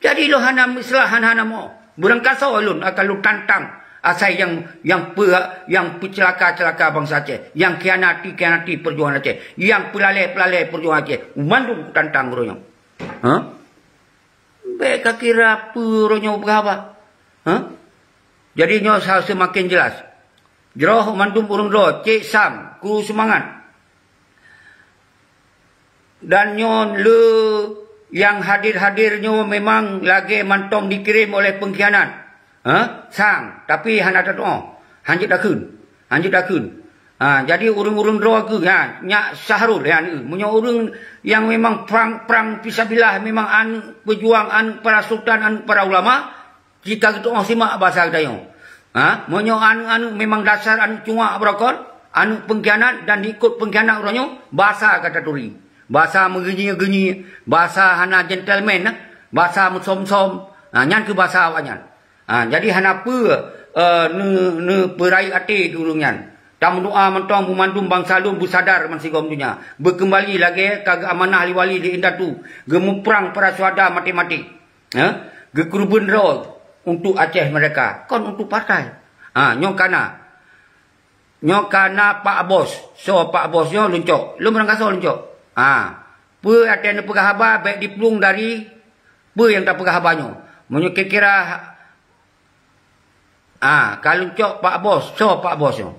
Jadi lôn hana meuseulahan hana mo. Beurangkasoe lôn akan lôn tantang asai nyang, nyang peu-, nyang peuceulaka-ceulaka bansa Aceh, nyang khianati-khianati peujuangan Aceh, nyang peulalée-peulalée peujuangan Aceh. Mandum kutantang uroe nyoe. Ha? Bék ka kira peue uroe nyoe peugah haba. Ha? Jadi nyoe sa-, seumaken jeulaih. Jroh mandum ureuëng droe, Cék Sam, kru seumangat. Dan nyoe le nyang hadir-hadir nyoe memang lagée mantong dikirém oleh peungkhianat. Ha? Sang, tapi hana tatuoh. Hanjeuet takheun. Hanjeuet takheun. Ha, jadi ureuëng-ureuëng droe keuh, ha, nyak Syahrul, ha, meunyoe ureuëng nyang memang prang, prang fisabilillah, memang aneuëk peujuang, aneuëk para sultan, aneuëk para ulama, Jika geutu'oh simak basa geutanyoe. Ha? Meunyoe aneuëk-aneuëk memang dasar aneuëk cuak beurokon, aneuëk peungkhianat dan diikot peungkhianat uroe nyoe, basa ka taturi. Basa meugeunyi-geunyi, basa hana gentleman, basa meusom-som. Ha, nyan keuh basa awaknyan. Ha, jadi hana peue, eh, ne-, neupeurayeuk até keu ureuëng nyan. Tameudoa mantong beumandum bansa lôn beusadar bansigom donya. Beukeumbali lagée ka geuamanah lé wali di indatu, geumuprang para syuhada maté-maté. Ha? Geukeureubeuen droe untuk Aceh Merdeka, kon untuk partai. Ha, nyoe kana. Nyoe kana Pak Bos. Soe Pak Bos nyoe lôn cok. Lôn meurangkasoe lôn cok. Ha. Peue watée neupeugah haba bék diplueng dari peue nyang tapeugah haba nyoe. Meunyoe kira-kira, ha, ka lôn cok Pak Bos. Soe Pak Bos nyoe?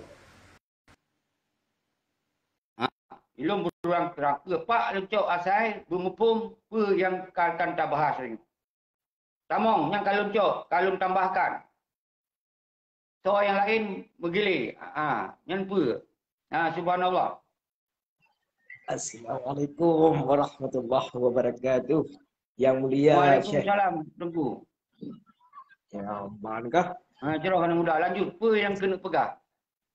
Ha, ilôn beurang-rang keu Pak lôn cok asai beumuphom peue nyang ka, kan tabahas nyoe. Tamong nyang ka lôn cok, ka lôn tambahkan. Soe nyang laén meugilée. Ha, nyan peue? Ha, subhanallah. Assalamualaikum warahmatullahi wabarakatuh. Yang mulia Syekh. Waalaikumsalam, Teungku. Ya, aman kah? Ha, jroh aneuk muda, lanjut. Peue nyang keuneuk peugah?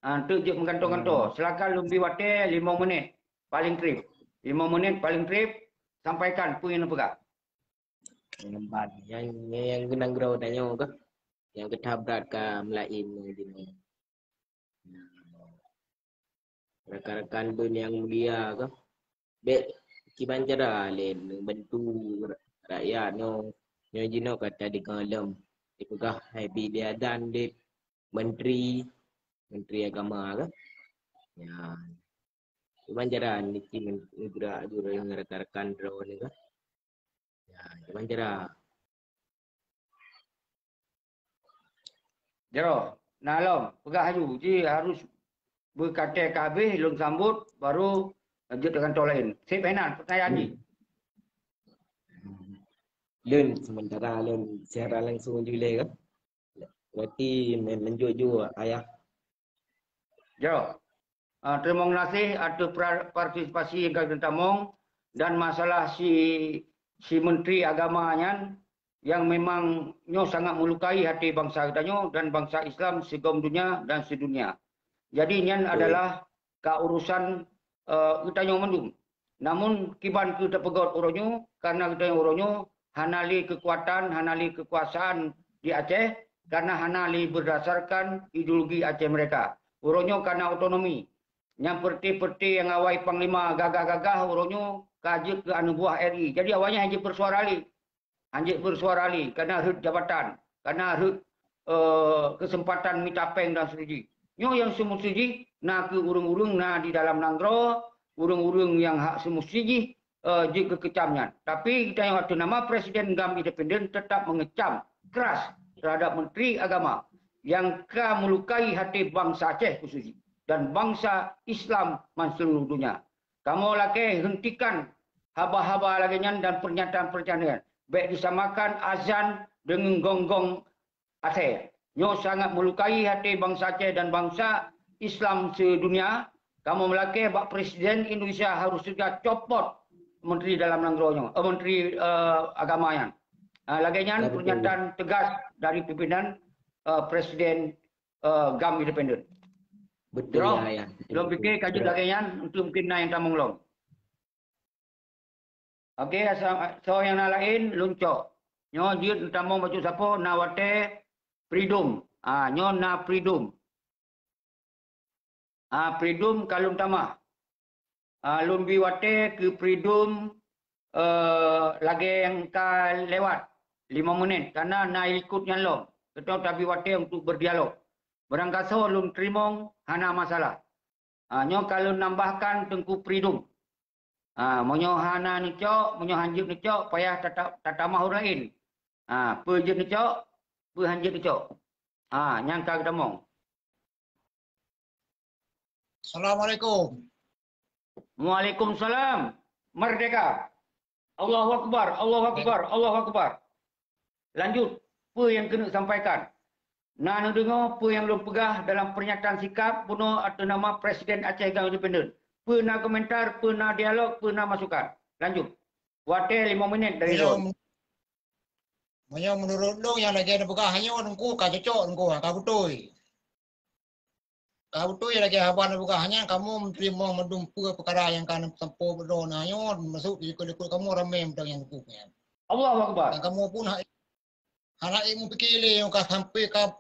Ha, teuk jeuet meugantoe-gantoe. Hmm. Silakan lôn bri watée limong menit. Paling trép. Limong menit paling trép, sampaikan peue nyang neupeugah. Nyang ban, nyang, nyang, nyang geunang droe tanyoe kah? Nyang keutabrak ka meulaén jinoe. Rakan-rakan beun nyang mulia kah? Bék Kiban cara lé neubantu ra-, rakyat nyoe, nyoe jinoe ka tadeungoe lom dipeugah hai bi diadan lé menteri, menteri agama kan. Ya. Kiban cara niki men-, neugerak aju ngon rakan-rakan droeneuh kan. Ya, kiban cara. Jroh, na lom, peugah aju, ji harus beukatée ka habéh, lôn sambot, baru jeuet keu kantô laén. Seb hainan, peutanyaan jih. Lôn sementara lôn siaran langsung ju lé kan. Berarti men-, meunjok ju ayah. Jroh. Ah, teurimong gaséh ateueh pra-, partisipasi nyang ka geutamong dan masalah si, si menteri agama nyan nyang memang nyoe sangat meulukai hati bansa geutanyoe dan bansa Islam sigom dunia dan sedunia. Jadi nyan Betul. adalah ka urusan, eh, geutanyoe mandum. Namun kiban keu tapeugot uroe nyoe, karena geutanyoe uroe nyoe hana lé keukuatan, hana lé keukuasaan di Aceh, karena hana lé berdasarkan ideologi Aceh mereka. Uroe nyoe karena otonomi. Nyang peureute-peureute nyang awai panglima gagah-gagah uroe nyoe ka jeuet keu aneuk buah R I. Jadi awaknyan hana jeuet peusuara lé. Hana jeuet peusuara lé, karena rhot jabatan, karena rhot, eh, keuseumpatan mita péng dan seterusnya. Nyoe nyang seumusti jih na keu ureuëng-ureuëng na di dalam nanggroe, ureuëng-ureuëng nyang hak seumusti jih, eh, jeuet keu keucam nyan. Tapi geutanyoe ateueh nama Presiden GAM Independen tetap mengecam keras terhadap Menteri Agama nyang ka meulukai hati bansa Aceh khusus jih dan bansa Islam man seluruh dunia. Kamoe lakée hentikan haba-haba lagée nyan dan pernyataan-pernyataan nyan. Bék disamakan azan deungon gong-gong asée. Nyoe sangat meulukai hati bansa Aceh dan bansa Islam sedunia. Kamoe meulakée bak Presiden Indonesia harus segera copot Menteri Dalam Nanggroe nyoe, eh, Menteri, eh, Agama nyan. Ah, lagée nyan Dari pernyataan tegas dari pimpinan, eh, Presiden, eh, GAM Independen. Betul Jroh, ya, ya. Lôn pikir ka jeuet Jroh. lagée nyan, untuk mungkin na nyang tamong lom. Oke, asa-, soe nyang na laén, lôn cok. Nyoe jeuet tamong bacut sapo, na watée Freedom. Ah, nyoe na Freedom. Ah, Freedom ka lôn tamah. Ah, lôn bi watée keu Freedom, eh, lagée nyang ka lewat lima menit, karena na ikot nyan lom. Geutanyoe tabi watée untuk berdialog. Barangkasoe lôn teurimong, hana masalah. Ah, nyoe ka lôn nambahkan Teungku Freedom. Ah, meunyoe hana neucok, meunyoe hana jeuet neucok, payah tata-, tatamah ureuëng laén. Ah, peue jeuet neucok, peue hana jeuet neucok. Ah, nyang ka geutamong. Assalamualaikum. Waalaikumsalam. Merdeka. Allahu Akbar, Allahu Akbar, Allahu Akbar. Lanjut, peue nyang keuneuk sampaikan? Na neudeungoe peue nyang lôn peugah dalam pernyataan sikap bunoe ateueh nama Presiden Aceh GAM Independen. Peue na komentar, peue na dialog, peue na masukan. Lanjut. Watée lima menit dari Meunyoe lôn. Meunyoe meunurot lôn nyang lagée neupeugah nyoe Teungku ka cocok Teungku, ka beutôi. Ka beutôi lagée haba neupeugah nyan kamoe meuteurimong mandum peue peukara nyang ka neusampoe droeneuh nyoe, masôk di likot-likot kamoe ramé mantong nyang Teungku nyan. Allahu Akbar. Dan kamoe pun hana ék mupike lé nyang ka sampoe ka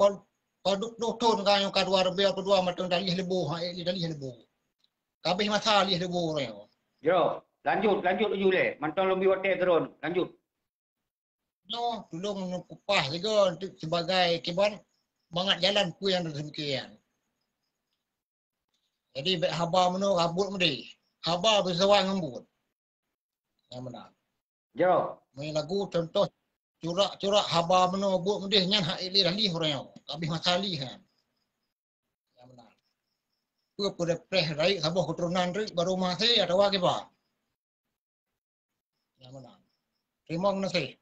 padub ploh thon ka nyang ka dua ribée dua puluh dua mantong dalih leuboh, hana ék dalih leuboh. Ka habéh masa lih leuboh uroe nyoe. Yo, lanjut, lanjut laju lé. Mantong lôn bi watée keu droen. Lanjut. Nyoe tulông neukupah sigoe untuk sibagai kiban mangat jalan peue nyang teumikian. Jadi bék haba meunoe ka buet meudeh. Haba beuseusuai ngon buet. Nyang meunan. Jroh. Meunyoe lagu contoh curak-curak haba meunoe buet meudeh nyan hak ilée lali uroe nyoe. Ka habéh masa lih nyan. Nyang meunan. Peue peureupreh rayeuk saboh keuturonan rayeuk barô maséh atawa kiban. Nyang meunan. Teurimong gaséh.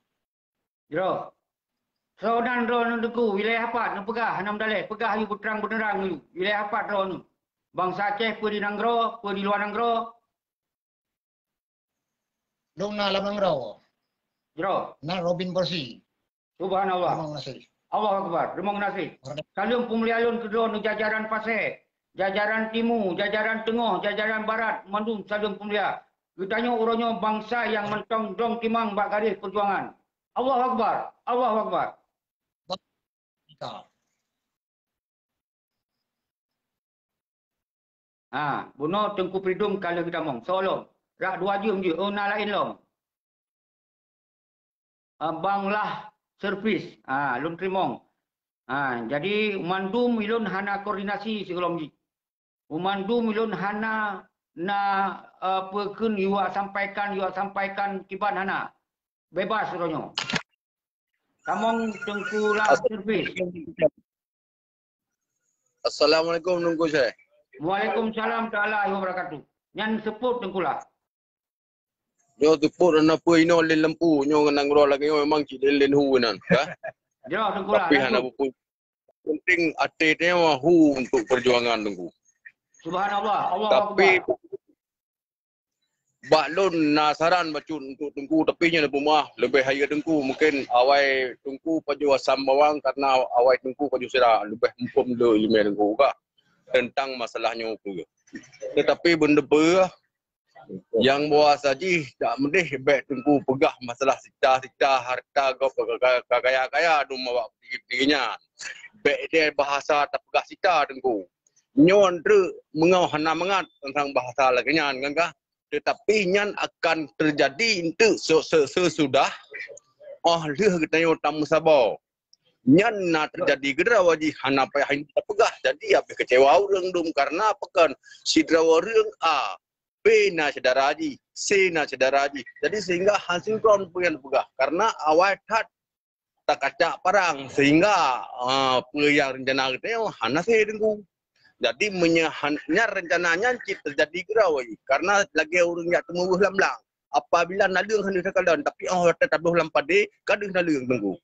Jroh. Soe nan droeneuh Teungku, wilayah pat neupeugah hana meudaleh, peugah aju beutrang beuneurang aju. Wilayah pat droeneuh. Bansa Aceh peue di nanggroe, peue di luwa nanggroe. Lôn na lam nanggroe. Jroh. Na Robin Persi. Subhanallah. Teurimong gaséh. Allahu Akbar. Teurimong gaséh. Saleuem peumulia lôn keu droeneuh jajaran Pasé, jajaran Timu, jajaran Teungoh, jajaran Barat, mandum saleuem peumulia. Geutanyoe uroe nyoe bansa nyang mantong dong timang bak garéh peujuangan. Allahu Akbar. Allahu Akbar. Ka. Ha, bunoe Teungku Freedom ka lheueh geutamong. Soe lom. Rak dua jeuem jeuet, oh na laén lom. Ah, Bang Lah Servis, ah, lôn teurimong. Ah, jadi mandum ilôn hana koordinasi sigohlom jih. Mandum ilôn hana na, eh, peue kheun yuwak sampaikan, yuwak sampaikan kiban hana. Bebas uroe nyoe. Tamong Teungku Lah Servis. Assalamualaikum Teungku Syekh. Waalaikumsalam taala wabarakatuh. Nyan seupôt Teungku Lah. Nyoe seupôt na peue inoe lén lampu, nyoe ngon nanggroe lagèe nyoe memang cit lén-lén hu nan, ka? Jroh Teungku Lah. Tapi hana peue. Penting até nyoe hu untuk perjuangan Teungku. Subhanallah, Allahu Akbar. Tapi bak lôn na saran bacut untuk Teungku, tapi nyan peumeu'ah leubeh hayeue Teungku. Mungkin awai Teungku pajoh asam bawang karena awai Teungku pajoh sira leubeh muphom le ileumèe Teungku ka tentang masalah nyoe peue. Tetapi benda peue nyang bahasa jih tak meudeh bèk Teungku peugah masalah sita-sita harta gob ka-, ka-, ka-, kaya-kaya dum awak peue nyan. Bèk deh bahasa tapeugah sita Teungku. Nyoe treuk meungoh hana mangat teuntang bahasa lagèe nyan kan kah? Tetapi nyan akan teujadi enteuk se-, se-, sesudah, oh, lheueh geutanyoe tameusaboh. Nyan na teujadi keudroe jih hana payah tapeugah. Jadi habéh keucewa ureueng dum karena pakon sidroe ureueng A, B na syedara jih, C na syedara jih. Jadi sehingga hana sinkron peue nyang tapeugah karena awai that takacak parang sehingga, ah, peue nyang rencana geutanyoe hana se Teungku. Jadi meunyoe han-, nyan rencana nyan cit teujadi keudroe karena lagèe ureueng jak teumeuweuh lam blang. Apabila naleueng hana takalon, tapi 'oh watèe tabloh lam padé, ka deuh naleueng Teungku.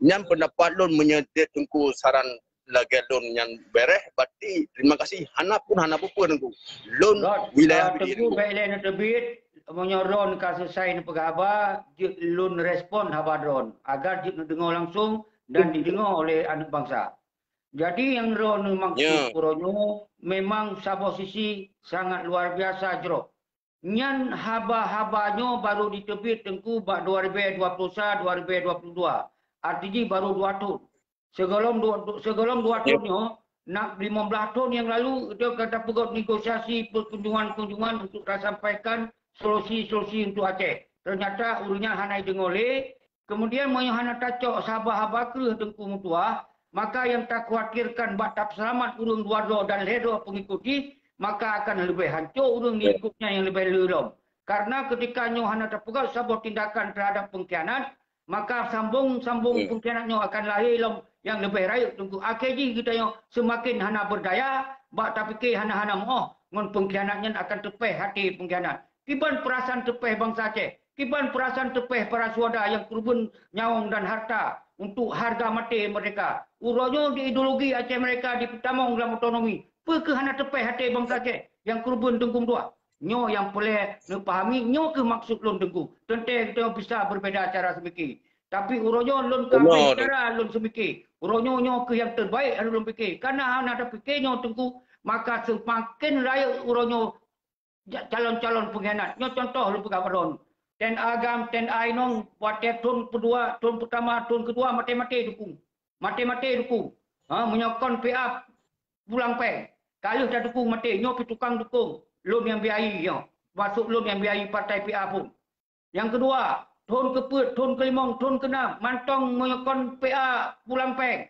Nyan peundapat lôn meunyoe Teungku saran lagèe lôn nyan bèrèh, berarti terima kasih. Hana pun hana peue-peue Teungku. Lôn wilayah Pidie Teungku. Bèk lé neuteubiet, meunyoe droen ka selesai neupeugah haba, jeuet lôn respon haba droen, agar jeuet neudeungoe langsung dan dideungoe oleh aneuk bansa. Jadi nyang droen maksud uroe nyoe memang saboh sisi sangat luar biasa jroh. Nyan haba-haba nyoe baru jiteubiet Teungku bak dua ribèe dua puluh sa, dua ribèe dua puluh dua. Arti jih baru dua thon. Sigohlom dua, sigohlom dua thon nyoe, na limong blaih thon nyang lalu, geutanyoe ka tapeugöt negosiasi perkunjungan-kunjungan untuk tasampaikan solusi-solusi untuk Aceh. Ternyata ureueng nyan hana jideungoe lé. Kemudian meunyoe hana tacok haba-haba kreueh Teungku meutuah, maka nyang takhawatirkan bak tapeuseulamat ureueng dua droe dan lhèe droe peungikut jih, maka akan leubeh hanco ureueng di likot nyan nyang leubeh le lom. Karena keutika nyoe hana tapeugöt saboh tindakan teuhadap peungkhianat, maka sambong-sambong peungkhianat nyoe akan lahé lom nyang leubeh rayeuk Teungku. Akhé jih geutanyoe seumaken hana beurdaya, bak tapike hana-hana meu'oh ngon peungkhianat nyan akan teupéh até peungkhianat. Kiban peurasaan teupéh bansa Aceh, kiban peurasaan teupéh para syuhada nyang keureubeuen nyawöng dan harta untuk harga maté meurdéhka. Uroe nyoe di ideologi Aceh Meurdéhka dipeutamong lam otonomi. Peu kheueh hana teupéh até bansa Aceh nyang keureubeuen Teungku meutuah? Nyoe nyang peureulèe neupahami, nyoe kheueh maksud lôn Teungku. Teuntèe geutanyoe bisa beubeda cara seumike. Tapi uroe nyoe lôn ka abéh cara lôn seumike. Uroe nyoe, nyoe kheueh nyang teubaik harôh lôn pike. Kareuna hana tapike nyoe Teungku, maka seumaken rayeuk uroe nyoe ja-, calon-calon peungkhianat. Nyoe contoh lôn peugah bak droeneuh. T N A Agam, T N A Inong, watèe thon peudua, thon peutama, thon keudua maté-maté dukong. Maté-maté dukong. Ha, meunyoe kon P A pulang péng. Ka lheueh tadukong maté, nyoe pih tukang dukong. Lôn nyang biayai nyoe. Maksud lôn nyang biayai partai P A phon. Nyang keudua, thon keupeuet, thon keulimong, thon keunam, mantong meunyoe kon P A pulang péng.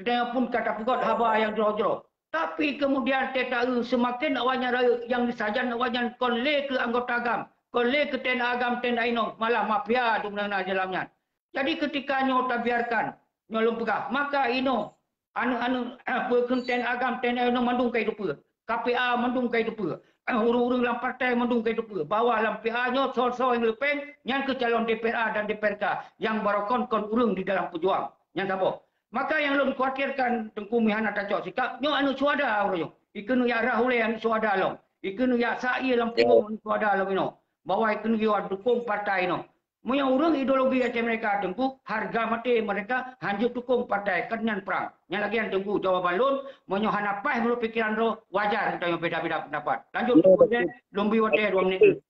Geutanyoe pun ka tapeugöt haba nyang jroh-jroh. Tapi keumudian teuta-eu seumaken awaknyan rayeuk nyang jisajan awaknyan kon lé keu anggota Agam, kon lé keu T N A Agam, T N A Inong, malah mafia dum nyang na di lam nyan. Jadi keutika nyoe tabiarkan, nyoe lôn peugah, maka inoe aneuëk-aneuëk, eh, peue kheun T N A Agam, T N A Inong mandum ka jiteupeue. K P A mandum ka jiteupeue. Eh, ureuëng-ureuëng lam partai mandum ka jiteupeue bahwa lam P A nyoe soe-soe nyang leupeng, nyan keuh calon D P R A dan D P R K nyang baroekon kon ureuëng di dalam peujuang. Nyan saboh. Maka nyang lôn khawatirkan Teungku meuhana tacok sikap, nyoe aneuëk syuhada uroe nyoe. Ikeuneuk jak rhah ulèe aneuëk syuhada lom. Ikeuneuk jak sa ié lam punggung aneuëk syuhada lom inoe. Bahwa ikeuneuk jiwa dukong partai inoe. Meunyoe ureuëng ideologi Aceh Meurdéhka Teungku, harga maté meurdéhka hanjeuet dukong partai, kon nyan prang. Nyan lagèe nyan Teungku jawaban lôn, meunyoe hana paih meunurot pikeran droe, wajar geutanyoe beda-beda peundapat. Lanjut Teungku, lôn bri watèe dua minit.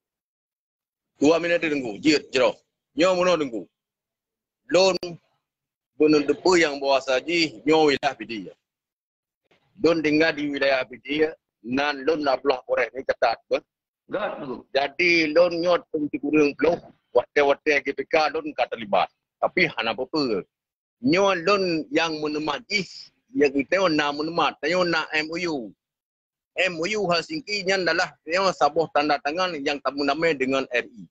Dua minit Teungku, jeuet jroh. Nyoe meunoe Teungku. Lôn beuneuteupeu nyang bahwasa jih nyoe wilayah Pidie. Lôn tinggai di wilayah Pidie, nan lôn na blah poréh ni catat beuh. Got, Teungku. Jadi lôn nyoe teungku ureuëng ploh, watée-watée GPK lôn ka teulibat. Tapi hana peue-peue. Nyoe lôn nyang meuneumat jih, nyang geutanyoe na meuneumat, tanyoe na MOU. MOU Helsinki nyan adalah tanyoe saboh tanda tangan nyang tameudamai dengan RI.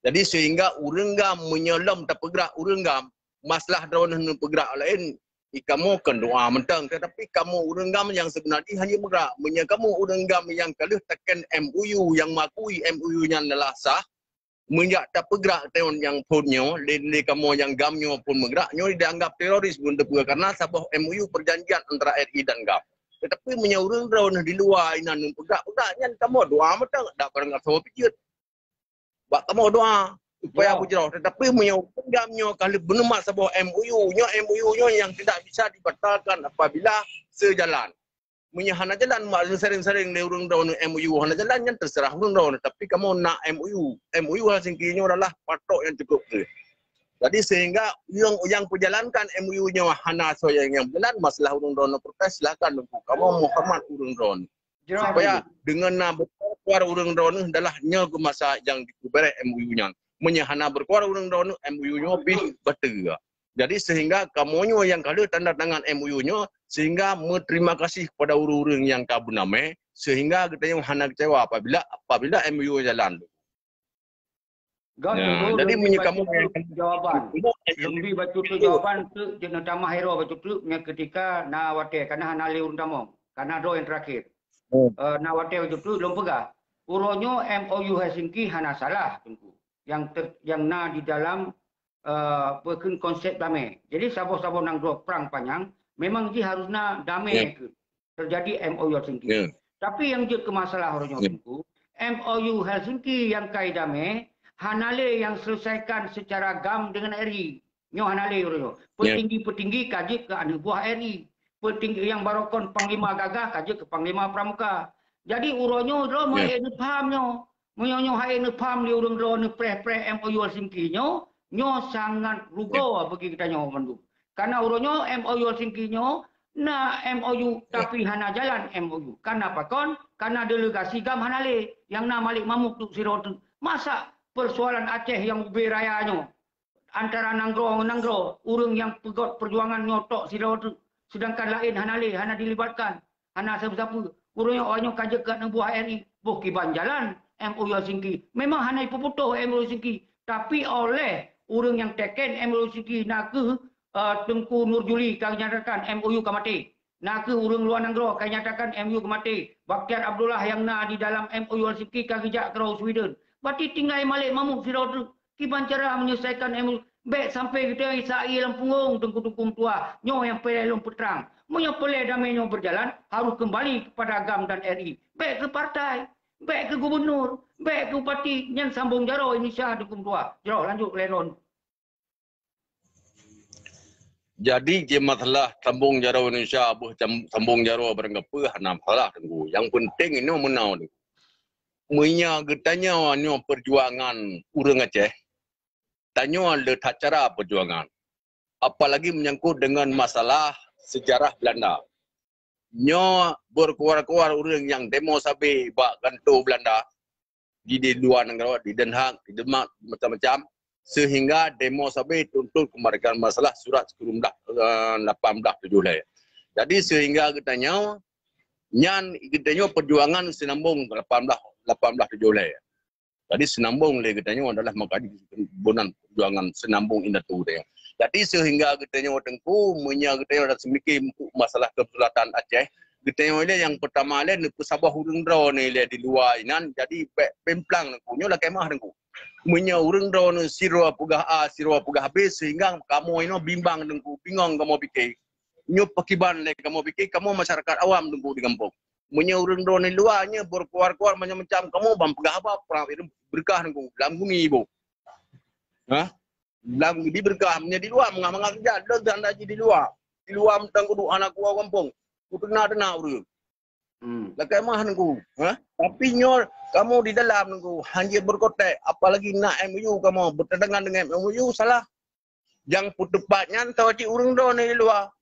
Jadi sehingga ureuëng GAM meunyoe lom tapeugrak ureuëng GAM, masalah droeneuh neupeugrak laén, i kamoe kon doa mantong, tetapi kamoe ureuëng GAM nyang seubeuna jih hana peugrak. Meunyoe kamoe ureuëng GAM nyang ka lheueh takén MOU nyang mengakui MOU nyan adalah sah, meunyoe tapeugrak tanyoe nyang phon nyoe, lé, lé kamoe nyang GAM nyoe phon meugrak, nyoe dianggap teroris ngon teupeue karena saboh MOU perjanjian antara RI dan GAM. Tetapi meunyoe ureuëng droeneuh di luwa inan neupeugrak-peugrak nyan kamoe doa mantong, dak barang asoe pijeut. Bak kamoe doa supaya bujroh. Tetapi meunyoe ureuëng GAM nyoe ka lheueh meuneumat saboh MOU, nyoe MOU nyoe yang tidak bisa dibatalkan apabila sejalan. Meunyoe hana jalan, mak sering-sering lé ureuëng droeneuh MOU hana jalan, nyan terserah ureuëng droeneuh. Tapi kamoe na MOU. MOU Helsinki nyoe adalah patok yang cukup kreueh. Jadi sehingga yang, yang pejalankan MOU nyoe hana soe nyang, nyang jalan, masalah ureuëng droeneuh protes, silakan Teungku. Kamoe menghormat ureuëng droeneuh. Supaya dengan na berkuar ureuëng droeneuh adalah nyoe ke masa yang dikubereh MOU nyan. Meunyoe hana berkuar ureuëng droeneuh, MOU nyoe pih bateue. Jadi sehingga kamoe nyoe nyang ka lheueh tanda tangan MOU nyoe, sehingga meuterima kasih kepada ureuëng-ureuëng nyang ka beunamai, sehingga geutanyoe hana kecewa apabila, apabila MOU jalan. Got, ya, Teungku, jadi meunyoe kamoe jawaban. Lôn bi bacut jawaban tu, jeuet neutamah hero bacut tu, nyang ketika na watée, karena hana lé ureuëng tamong, karena droe nyang terakhir. Hmm. Eh, na watée bacut tu, lôn peugah. Uroe nyoe MOU Helsinki hana salah, Teungku. Yang ter, yang na di dalam eh, peue kheun konsep damai. Jadi saboh-saboh nanggroe prang panyang memang jih harus na damai kheun terjadi MOU Helsinki. Tapi yang jeuet keu masalah uroe nyoe Teungku, MOU Helsinki yang kai damai hana lé yang selesaikan secara GAM dengan RI. Nyoe hana lé uroe nyoe. Petinggi-petinggi ka jeuet keu aneuk buah RI. Petinggi yang barokon panglima gagah ka jeuet keu panglima pramuka. Jadi uroe nyoe droe meuhai neupaham nyoe. Meunyoe nyoe hai neupaham lé ureuëng droeneuh preh-preh MOU Helsinki nyoe, nyoe sangat rugoe bagi geutanyoe bandum. Karena uroe nyoe MOU Helsinki nyoe na MOU tapi hana jalan MOU. Karena pakon? Karena delegasi GAM hana lé. Yang na Malik Mahmud duek sidroe teuk. Masa persoalan Aceh yang ubé raya nyoe antara nanggroe ngon nanggroe, ureuëng nyang peugöt peujuangan nyoe tok sidroe teuk, sedangkan laén hana lé, hana dilibatkan, hana sapeue-sapeue. Ureuëng nyoe awaknyoe ka jeuet keu aneuk buah RI, boh kiban jalan MOU Helsinki. Memang hana jipeuputoh MOU Helsinki, tapi oleh ureuëng nyang teken MOU Helsinki na kheueh, eh, Teungku Nur Juli ka nyatakan MOU ka maté. Na kheueh ureuëng luwa nanggroe ka nyatakan MOU ka maté. Bakhtiar Abdullah nyang na di dalam MOU Helsinki ka geujak keudroe Sweden. Berarti tinggai Malik Mahmud sidroe teuk. Kiban cara menyelesaikan MOU, bék sampai geutanyoe isa ie lam punggong teungku-teungku meutuah. Nyoe nyang peureulée lôn peutrang. Meunyoe peureulée damai nyoe berjalan, harus kembali kepada GAM dan RI. Bék keu partai, bék keu gubernur, bék keu bupati, nyan sambong jaroe Indonesia teungku meutuah. Jroh lanjut lé lôn. Jadi, je masalah sambong jaroe Indonesia, boh jam-, sambong jaroe barangkapeue, hana masalah, Teungku. Yang penting inoe meunoe, Teungku. Meunyoe geutanyoe nyoe perjuangan ureuëng Aceh, tanyoe le that cara perjuangan. Apalagi menyangkut dengan masalah sejarah Belanda. Nyoe berkuar-kuar ureuëng nyang demo sabe bak kanto Belanda, di, di luwa nanggroe, di Den Haag, di Denmark, macam-macam, sehingga demo sabe tuntut kemerdekaan masalah surat sikureueng blah, eh, lapan blah tujoh lhée. Jadi sehingga geutanyoe, nyan geutanyoe perjuangan sinambong lapan blah, lapan blah tujoh lhée. Jadi sinambong lé geutanyoe adalah makajih bunan perjuangan sinambong indatu teuh. Jadi sehingga geutanyoe Teungku, meunyoe geutanyoe dah seumiké untuk masalah kedaulatan Aceh, geutanyoe lé nyang peutama lé neupeusaboh ureuëng droeneuh lé di luwa inan, jadi bék pemplang Teungku, nyoe lakée meuah Teungku. Meunyoe ureuëng droeneuh sidroe peugah A, sidroe peugah B, sehingga kamoe inoe bimbang Teungku, bingong kamoe pike. Nyoe peukiban lé kamoe pike, kamoe masyarakat awam Teungku di gampông. Meunyoe ureuëng droeneuh luwa nyoe berkuar-kuar macam-macam, kamoe ban peugah haba, peurang beureukat Teungku, lam gumi iboh. Hah? Lam di beureukat, meunyoe di luwa, mangat-mangat keujat, lôn tanda jih di luwa. Di luwa mantong kuduek hana kuwoe gampông. Kuteuna-teuna ureuëng. Hmm. Lakée meuah Teungku. Hah? Tapi nyoe kamoe di dalam Teungku, hanjeuet berkotek, apalagi na MOU kamoe, bertentangan dengan MOU, salah. Nyang peuteupat nyan saboh cit ureuëng droeneuh di luwa.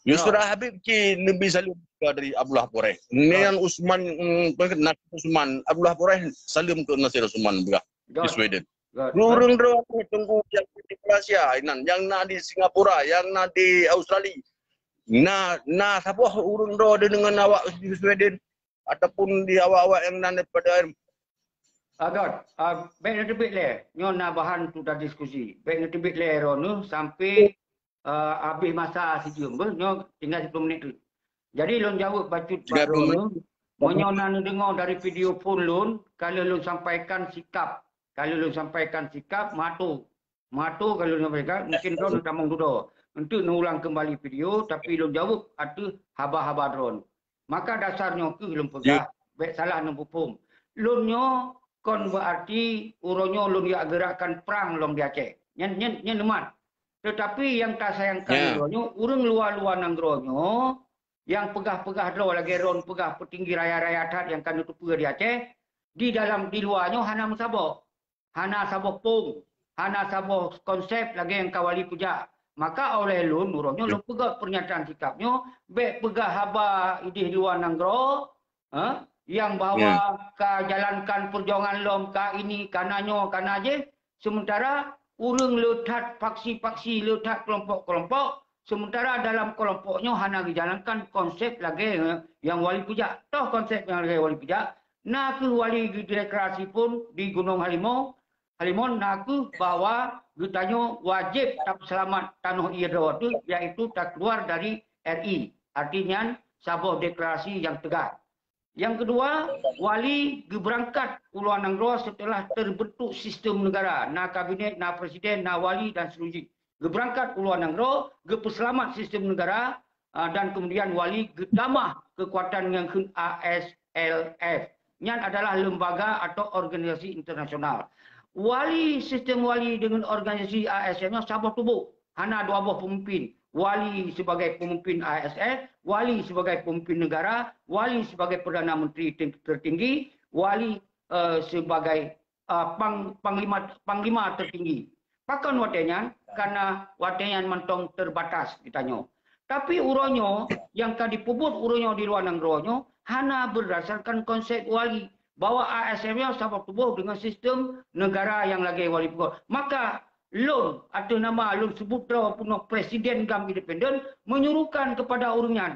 Yusra Habib cit neubi saleuem dari Abdullah Poreh. Nian Usman, mm, Nasir Usman, Abdullah Poreh saleuem keu Nasir Usman peugah di Sweden. Ureueng droe Teungku nyang di Malaysia inan, nyang na di Singapura, nyang na di Australia. Na, na saboh ureueng droe deungon awak di Sweden ataupun di awak-awak nyang na daripada Agak, ah, bèk neuteubiet lé. Nyoe na bahan untuk tadiskusi. Bèk neuteubiet lé droeneuh sampai, ah, habéh masa sijeuem beuh. Nyoe tinggai siploh minit tu. Jadi lôn jaweueb bacut bak droeneuh. Meunyoe na neudeungoe dari video phon lôn, ka lheueh lôn sampaikan sikap. Ka lheueh lôn sampaikan sikap, meuato. Meuato ka lôn sampaikan, mungkin droeneuh tamong dudoe. Enteuk neuulang keumbali video, tapi lôn jaweueb ateueh haba-haba droeneuh. Maka dasar nyoe kheueh lôn peugah, bèk salah neupeuphom. Lôn nyoe kon beuarti uroe nyoe lôn jak geurakkan prang lom di Aceh. Nyan, nyan, nyan neumat. Teutapi nyang tasayangkan uroe nyoe, ureueng luwa-luwa nanggroe nyoe, nyang peugah-peugah droe lagèe droen peugah peutinggi raya-raya that nyang ka neuteupeue di Aceh, di dalam, di luwa nyoe hana meusaboh. Hana saboh phom, hana saboh konsep lagèe nyang ka Wali peujak. Maka oleh lôn, uroe nyoe lôn peugöt peurnyataan sikap nyoe, bèk peugah haba idéh luwa nanggroe, eh, nyang bahwa ka jalankan peujuangan lom, ka ini, ka na nyoe, ka na jéh, seumeuntara ureueng le that faksi-faksi, le that keulompok-keulompok, seumeuntara dalam keulompok nyoe hana geujalankan konsep lagèe, eh, nyang Wali peujak. Toh konsep nyang lagèe Wali peujak, na kheueh Wali geudeklarasi phon di Gunong Halimau, Halimon, na kheueh bahwa geutanyoe wajéb tapeuseulamat tanoh ie droe teuh, yaitu takeuluar dari R I. Arti nyan saboh deklarasi nyang teugas. Nyang keudua, Wali geubeurangkat u luwa nanggroe seuteulah teubeuntuk sistem neugara, na kabinet, na presiden, na wali dan seterusnya. Geubeurangkat u luwa nanggroe, geupeuseulamat sistem neugara, ah, dan kemudian Wali geutamah keukuatan nyang kheun A S L F. Nyan adalah lembaga atau organisasi internasional. Wali, sistem Wali deungon organisasi A S F nyoe saboh tuboh, hana dua boh peumimpin. Wali sibagai peumimpin A S F, Wali sibagai peumimpin neugara, Wali sibagai Perdana Menteri ter-, tertinggi, Wali, eh, sibagai, eh, pang-, panglima, panglima tertinggi. Pakon watèe nyan? Karena watèe nyan mantong terbatas geutanyoe. Tapi uroe nyoe nyang ka jipeubuet uroe nyoe di luwa nanggroe nyoe hana berdasarkan konsep Wali, bahwa A S F nyoe saboh tuboh deungon sistem neugara nyang lagèe Wali peugah. Maka lôn ateueh nama lôn seubut droe peunoh presiden GAM independen menyuruhkan kepada ureueng nyan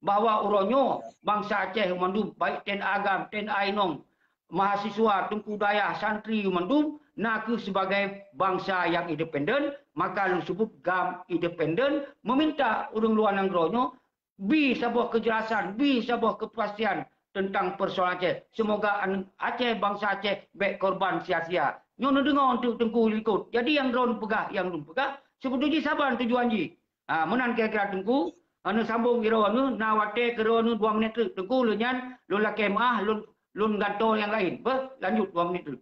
bahwa uroe nyoe bansa Aceh mandum, baik T N A GAM, T N A inong, mahasiswa, teungku dayah, santri mandum na kheueh sibagai bansa nyang independen, maka lôn seubut GAM independen, meminta ureueng luwa nanggroe nyoe bi saboh keujelasan, bi saboh keupastian teuntang peusoalan Aceh. Seumoga an-, Aceh, bansa Aceh bèk korban sia-sia. Nyoe neudeungoe untuk Teungku likot. Jadi nyang droen peugah, nyang lôn peugah, seubeutôi jih saban tujuan jih. Ha, meunan kira-kira Teungku, ha, neusambong droeneuh, na watèe keu droeneuh dua minit teuk. Teungku, lheueh nyan lôn lakèe meu'ah, lôn, lôn gantoe nyang laén. Beuh, lanjut dua minit teuk.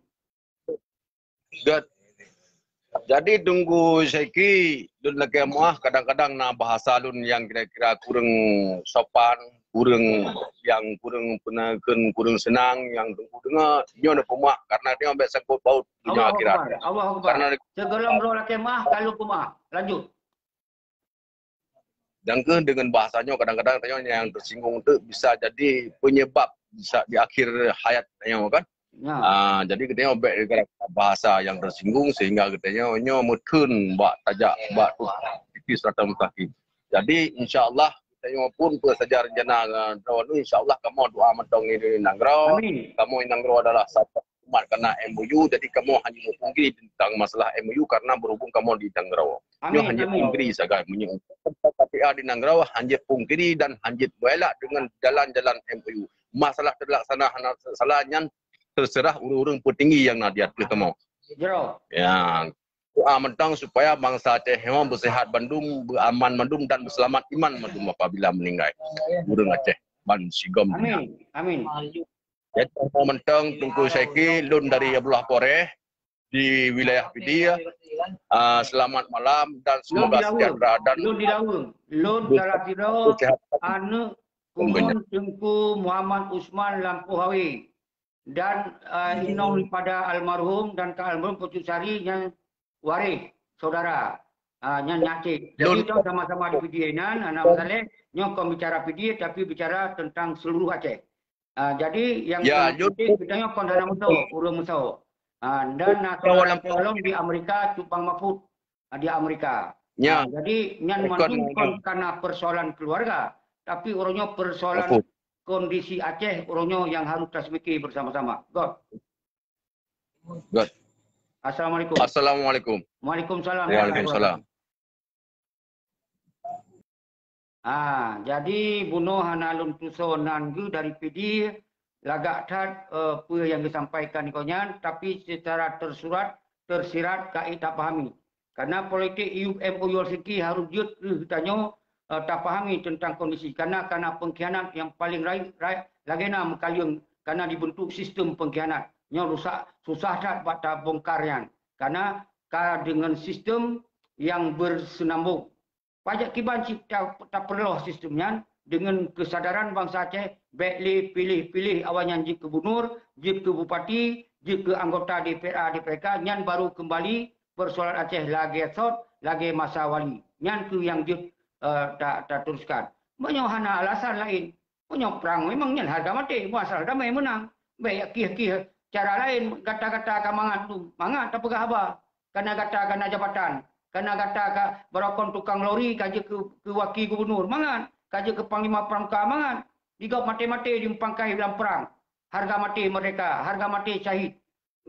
Gèt. Jadi Teungku Syeki, lôn lakèe meu'ah, kadang-kadang na bahasa lôn nyang kira-kira kureueng sopan, kureueng, nyang kureueng peuneukheun, kureueng seunang, nyang Teungku deungö, nyoe neupeumeu'ah, karena nyoe bèk sangkot paut dunia akhirat. Allahu Akbar, Allahu Akbar. Karena sigohlom droe lakèe meu'ah, ka lôn peumeu'ah. Lanjut. Dan keuh deungon bahasa nyoe kadang-kadang tanyoe nyang teusinggung tu bisa jadi penyebab bisa di akhir hayat tanyoe kan. Ya. Ah, jadi geutanyoe bèk gara-gara bahasa nyang teusinggung sehingga geutanyoe nyoe meutheun bak tajak bak tu titis rata mustaqim. Jadi insya-Allah geutanyoe pun peue saja rencana, eh, droeneuh, insya-Allah kamoe doa mantong di nanggroe. Amin. Kamoe nanggroe adalah satu umat kana M O U, jadi kamoe hanya mungkin tentang masalah M O U karena berhubung kamoe di nanggroe. Nyoe hanjeuet pungkiri sagai meunyoe K P A di nanggroe hanjeuet pungkiri dan hanjeuet meuelak deungon jalan-jalan M O U. Masalah teulaksana hana teulaksana nyan teuseurah ureueng-ureueng peutinggi nyang na di ateueh kamoe. Jroh. Ya. Doa mantong supaya bansa Aceh nyoe beusehat bandum, beuaman bandum dan beuseulamat iman bandum apabila meuninggai ureueng Aceh ban sigom. Amin. Amin. Jadi, mantong Teungku Syeki, lôn dari Abdullah Poreh di wilayah Pidie. Ah, selamat malam dan semoga sejahtera dan lôn di Laweueng. Lôn salah sidroe aneuk kumun Teungku Muhammad Usman Lampôh Hawe dan, ah, inong pada almarhum dan ka almarhum Pucuk Sari nyang waréh saudara. Ah, nyan nyak cit. Jadi, lôn, kita sama-sama di P D I nan, anak Saleh, nyoe kon bicara P D I, tapi bicara tentang seluruh Aceh. Ah, jadi, yang, ya, yang penting kita nyoe kon hana meusoe, ureuëng meusoe. Ah, dan, ah, tolong di Amerika, Cupang Mahfud, ah, di Amerika. Ya. Ah, jadi, nyan mandum kon karena persoalan keluarga, tapi ureuëng nyoe persoalan kondisi Aceh, ureuëng nyoe yang harus kita semiki bersama-sama. Got. Good. Assalamualaikum. Assalamualaikum. Waalaikumsalam. Waalaikumsalam. Ah, jadi bunoe hana lôn tusoe nan geuh dari P D I, lagak that, eh, peue nyang geusampaikan niko nyan, tapi secara tersurat, tersirat ka tapahami. Karena politik U M O U Helsinki harus jeuet keu geutanyoe, eh, tapahami tentang kondisi. Karena, karena pengkhianat yang paling rai-, rai-, lagée na meukaleueng karena dibentuk sistem pengkhianat. Nyoe rusak, susah that bak tabongkar nyan. Karena ka dengan sistem yang bersenambung. Pajak kiban cit ta-, tapeureuloh sistem nyan dengan kesadaran bansa Aceh, bék lé piléh-piléh awaknyan jeuet keu gubernur, jeuet keu bupati, jeuet keu anggota D P R A, D P R K, nyan baru kembali persoalan Aceh lagée sot, lagée masa wali. Nyan keuh nyang jeuet, eh, ta-, tateruskan. Meunyoe hana alasan laén, meunyoe prang memang nyan hareuga maté, meunyoe asal damé meunang. Bék jak kih-kih cara laén, gata-gata ka mangat tu, mangat tapeugah haba. Kana gata kana jabatan, kana gata ka baroe kon tukang lori ka jeuet keu, keu waki gubernur, mangat, ka jeuet keu panglima pramuka, mangat. Di gob maté-maté di pangkai lam prang. Hareuga maté merdeka, hareuga maté syahid.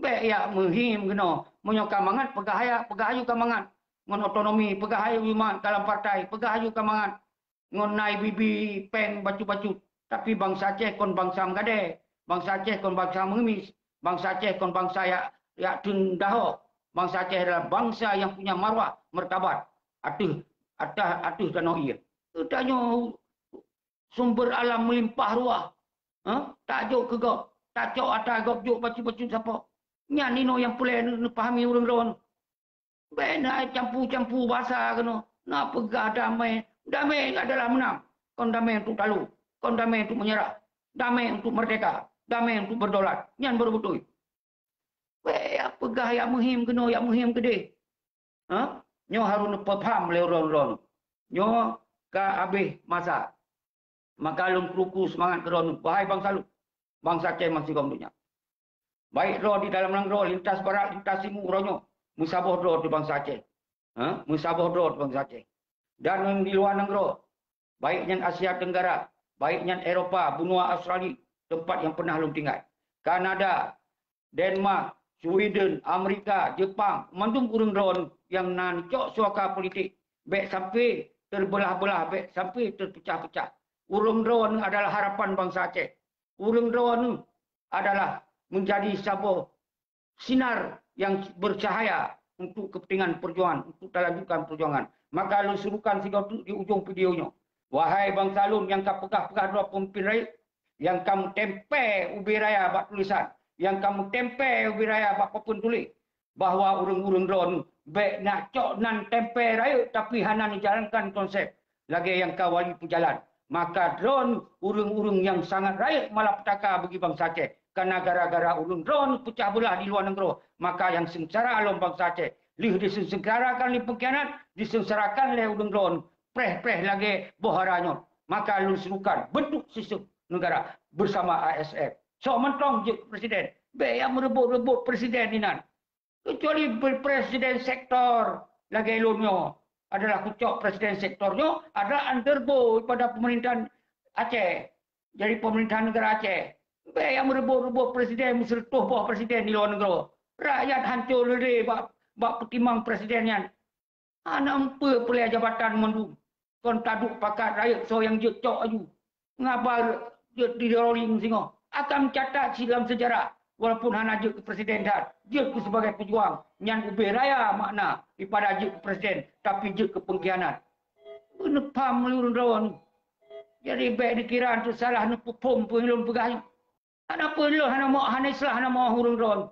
Bék jak meuhim keunoe. Meunyoe ka mangat, peugah aju, peugah aju ka mangat. Ngon otonomi, peugah aju mangat, dalam partai, peugah aju ka mangat. Ngon na ibi-ibi péng bacut-bacut. Tapi bansa Aceh kon bansa meugadée. Bansa Aceh kon bansa mengemis. Bansa Aceh kon bansa jak, jak teundahoe. Bansa Aceh adalah bansa yang punya marwah, martabat. Ateueh, atah, ateueh tanoh ié. Tanyoe sumber alam meulimpah ruah. Ha? Tajok keu gob, tacok atra gob jok bacut-bacut sapo. Nyan inoe nyang peureulée neupahami ureuëng droe. Bék na campu-campu basa keunoe. Na peugah damé. Damé adalah meunang. Kon damé untuk talo. Kon damé untuk menyerah. Damé untuk merdeka. Damé untuk berdaulat. Nyan baru beutôi. Bék jak peugah jak meuhim keunoe, jak meuhim keudeh. Ha? Nyoe harôh neupeupham lé droe-droe. Nyoe ka habéh masa. Maka lôn kruku seumangat keu droe, wahai bansa lôn, bansa Aceh meusigom donya. Baik droe di dalam nanggroe, lintas barat, lintas timu, uroe nyoe meusaboh droe di bansa Aceh. Ha? Meusaboh droe di bansa Aceh. Dan di luwa nanggroe, baik nyan Asia Tenggara, baik nyan Eropa, benua Australia, tempat yang pernah lôn tinggai. Kanada, Denmark, Sweden, Amerika, Jepang, mandum ureuëng droe nyang na cok suaka politik, bék sampai terbelah-belah, bék sampai terpecah-pecah. Ureuëng droe adalah harapan bansa Aceh. Ureuëng droe adalah menjadi saboh sinar yang bercahaya untuk kepentingan perjuangan, untuk talanjutkan perjuangan. Maka lôn serukan sigoe teuk di ujong video nyoe. Wahai bansa lôn nyang ka peugah-peugah droe peumimpin rayeuk, nyang ka meutempé ubé raya bak tulisan, nyang ka meutempé ubé raya bak papeuen tuléh, bahwa ureuëng-ureuëng droe bék na cok nan tempé rayeuk tapi hana neujalankan konsep lagée nyang ka wali peujalan. Maka droe ureuëng-ureuëng nyang sangat rayeuk malapetaka bagi bansa Aceh. Karena gara-gara ureuëng droe peucah beulah di luwa nanggroe, maka nyang seungsara lom bansa Aceh. Lheueh diseungsarakan lé pengkhianat, diseungsarakan lé ureuëng droe preh-preh lagée boh hara nyoe. Maka lôn serukan bentuk sistem negara bersama A S F. Sok mantong jeuet presiden. Bék jak meureubot-reubot presiden inan. Kecuali pre-, presiden sektor lagée lôn nyoe adalah kucok presiden sektor nyoe adalah underbow pada pemerintahan Aceh. Jadi pemerintahan negara Aceh. Bék jak meureubot-reubot presiden, meuseureutoh boh presiden di luwa nanggroe. Rakyat hanco leudeh bak, bak peutimang presiden nyan. Hana meupeue peureulée jabatan mandum. Kon taduek pakat rayeuk soe nyang jeuet cok aju. Ngaba jeuet di rolling singoh. Akan meucatat cit lam sejarah. Walaupun hana jeuet keu presiden that, jeuet keu sebagai pejuang. Nyan ubé raya makna daripada jeuet keu presiden, tapi jeuet keu pengkhianat. Beuneupham lôn droe. Jadi bék dikira teusalah neupeuphom peue lôn peugah nyoe. Hana peue lôn, hana mo-, hana islah, hana mo ureuëng droe.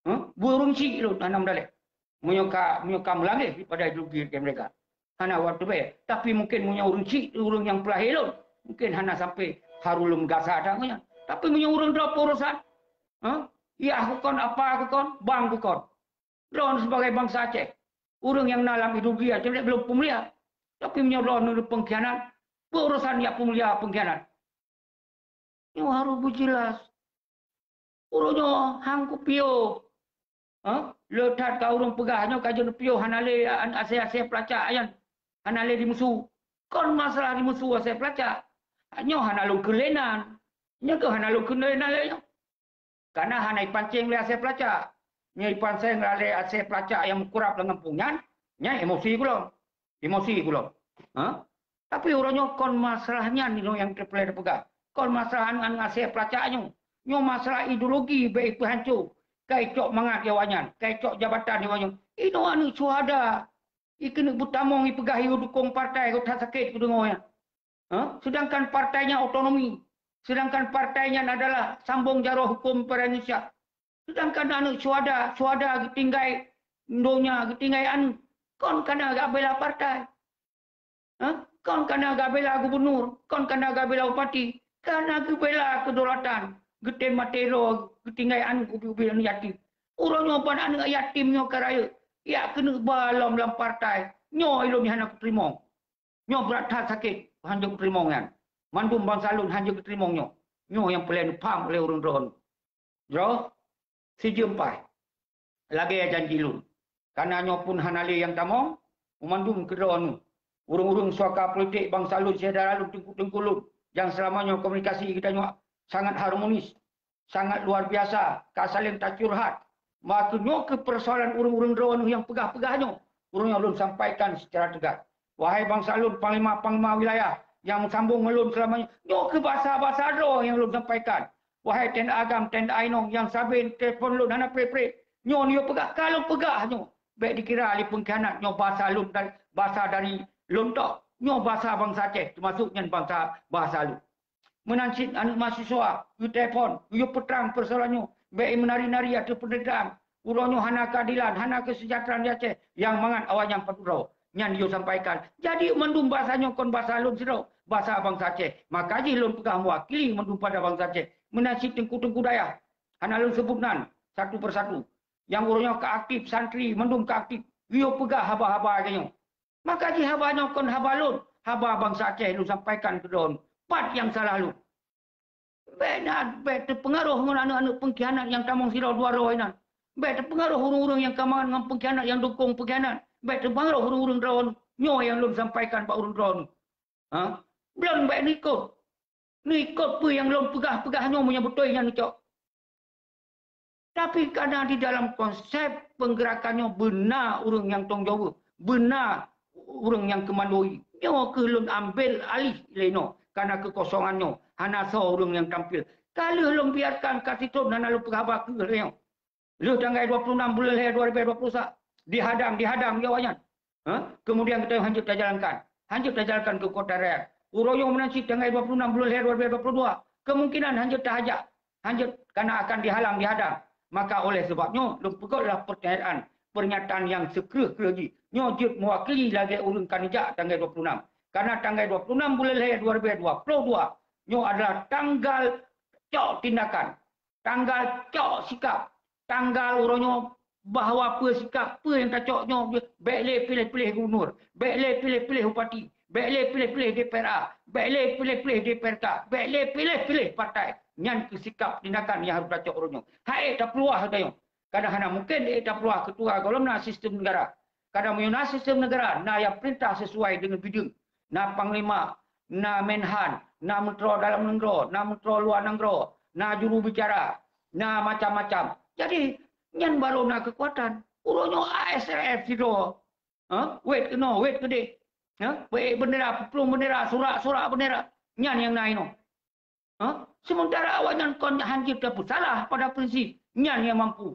Huh? Burung cik lôn hana meudalek. Meunyoe ka, meunyoe ka meulangeh daripada ideologi mereka. Hana watée bée. Tapi mungkin meunyoe ureuëng cik, ureuëng nyang peulahé lôn, mungkin hana sampai harulum gasa that nyan. Tapi meunyoe ureuëng droe peurusan, huh? Yah kukon, apa kukon, bang kukon. Droe sebagai bansa Aceh. Ureuëng nyang na lam ideologi aja lé belom peumulia. Tapi meunyoe droeneuh pengkhianat, beurusan ya peumulia pengkhianat. Nyoe harôh beujeulaih. Uroe nyoe han kupiôh. Ha? Le that ka ureuëng peugah nyoe ka jeuet piôh hana lé asèe-asèe peulacak nyan. Hana lé dimusu. Kon masalah dimusu asèe peulacak. Nyoe hana lôn kheun lé nan. Nyoe keuh hana lôn kheun lé nan lé nyoe. Kana hana ipancéng lé asèe peulacak. Nyoe ipancéng lé asèe peulacak nyang meukurab lam gampông nyan, nyan emosi gohlom. Emosi gohlom. Ha? Tapi uroe nyoe kon masalah nyan nyang teupeuleueh teupeugah. Kon masalah aneuëk-aneuëk asèe peulacak nyoe. Nyoe masalah ideologi bèk ipeuhanco. Ka icok mangat di awaknyan, ka icok jabatan di awaknyan. Inoe aneuëk syuhada. Ikeuneuk beutamong ipeugah yue dukong partai, ka that sakét kudeungoe nyan. Ha? Sedangkan partai nyan otonomi. Sedangkan partai nyan adalah sambong jaroe huköm para Indonesia. Sedangkan aneuëk syuhada, syuhada geutinggai donya, geutinggai aneuëk. Kon kana geubela partai. Ha? Kon kana geubela gubunur, kon kana geubela bupati. Kana geubela kedaulatan. Geutem maté droe, geutinggai aneuëk ubit-ubit aneuëk yatim. Uroe nyoe ban aneuëk yatim nyoe ka rayeuk, jak keuneuk ba lom lam partai. Nyoe ulôn hana kuteurimong. Nyoe brat that sakét, hanjeuet kuteurimong nyan. Mandum bansa lôn hanjeuet kuteurimong nyoe. Nyoe nyang peureulèe neupaham lé ureuëng droeneuh. Jroh, sijeuem paih. Lagèe janji lôn. Kana nyoe pun hana lé nyang tamong, meumandum keudroe nyoe. Ureuëng-ureuëng suaka politik bansa lôn, syedara lôn, teungku-teungku lôn, nyang seulama nyoe komunikasi geutanyoe sangat harmonis, sangat luar biasa, ka saléng tacurhat. Maka nyoe keuh peusoalan ureuëng-ureuëng droeneuh nyang peugah-peugah nyoe, ureuëng nyang lôn sampaikan secara teugas. Wahai bansa lôn, panglima-panglima wilayah nyang meusambong ngon lôn seulama nyoe, nyoe keuh basa-basa droe nyang lôn sampaikan. Wahai Teuku Agam, Teuku Ainong nyang sabe telepon lôn hana preh-preh, nyoe neuyue peugah, ka lôn peugah nyoe. Bèk dikira lé pengkhianat nyoe basa lôn dan basa dari lôn tok. Nyoe basa bansa Aceh, teumasuk nyan bansa, basa lôn. Meunan cit aneuëk mahasiswa, geuteulepon, geuyue peutrang peusoalan nyoe, bèk meunari-nari ateueh peundertaan. Uroe nyoe hana keuadilan, hana keuseujahteuraan di Aceh, nyang mangat awaknyan padub droe. Nyan geuyue sampaikan. Jadi mandum basa nyoe kon basa lôn sidroe, basa bansa Aceh. Maka jih lôn peugah meuwakili mandum pada bansa Aceh. Meunan cit teungku-teungku dayah, hana lôn seubut nan satu persatu. Nyang uroe nyoe ka aktif, santri mandum ka aktif. Geuyue peugah haba-haba lagèe nyoe. Maka jih haba nyoe kon haba lôn, haba bansa Aceh lôn sampaikan keu droeneuh. Pat nyang salah lôn? Bèk na, bèk teupeungaroh ngon aneuëk-aneuëk pengkhianat nyang tamong sidroe dua droe nyan. Bèk teupeungaroh ureuëng-ureuëng nyang ka mangat ngon pengkhianat, nyang dukong pengkhianat. Bèk teupeungaroh ureuëng-ureuëng droeneuh. Nyoe nyang lôn sampaikan bak ureuëng droeneuh. Ha? Lôn bèk neuikot. Neuikot peue nyang lôn peugah-peugah nyoe meunyoe beutôi nyan neucok. Tapi karena di dalam konsep penggeurakan nyoe beuna ureuëng nyang tanggung jaweueb, beuna ureuëng nyang keumandoi. Nyoe keuh lôn ambil alih lé nyoe karena keukosongan nyoe, hana soe ureuëng nyang tampil. Ka lheueh lôn biarkan ka sitrok hana lôn peuhaba keu lé nyoe. Lheueh tanggai dua puluh enam buleuen lhèe dua ribèe dua puluh sa, dihadang, dihadang lé awaknyan. Ha? Kemudian geutanyoe hanjeuet tajalankan. Hanjeuet tajalankan keu kota raya. Uroe nyoe meunan cit tanggai dua puluh enam buleuen lhèe dua ribèe dua puluh dua, kemungkinan hanjeuet tahajak, hanjeuet karena akan dihalang, dihadang. Maka oleh sebab nyoe, lôn peugötlah pernyataan, pernyataan nyang sikreueh-kreueh jih. Nyoe jeuet meuwakili lagèe ureuëng ka neujak tanggai dua puluh enam. Karena tanggai dua puluh enam buleuen lhèe dua ribèe dua puluh dua, nyoe adalah tanggal cok tindakan. Tanggal cok sikap, tanggal uroe nyoe bahwa peue sikap, peue nyang tacok nyoe, bèk lé piléh-piléh gubunur, bèk lé piléh-piléh bupati, bèk lé piléh-piléh D P R A, bèk lé piléh-piléh D P R K, bèk lé piléh-piléh partai. Nyan keuh sikap tindakan nyang harôh tacok uroe nyoe. Han ék tapeuluah geutanyoe. Kadang hana mungken ék tapeuluah keutua gohlom na sistem negara. Kadang meunyoe na sistem negara, na nyang peurintah sesuai deungon bideueng. Na panglima, na menhan, na meuntro dalam nanggroe, na meuntro luwa nanggroe, na juru bicara, na macam-macam. Jadi, nyan barô na keukuatan. Uroe nyoe A S R F sidroe. Ha? Wét keunoe, wét keudeh. Ha? Beuék beundera, peuplueng beundera, surak-surak beundera. Nyan nyang na inoe. Ha? Sementara awaknyan kon hanjeuet tapeusalah pada prinsip. Nyan nyang mampu.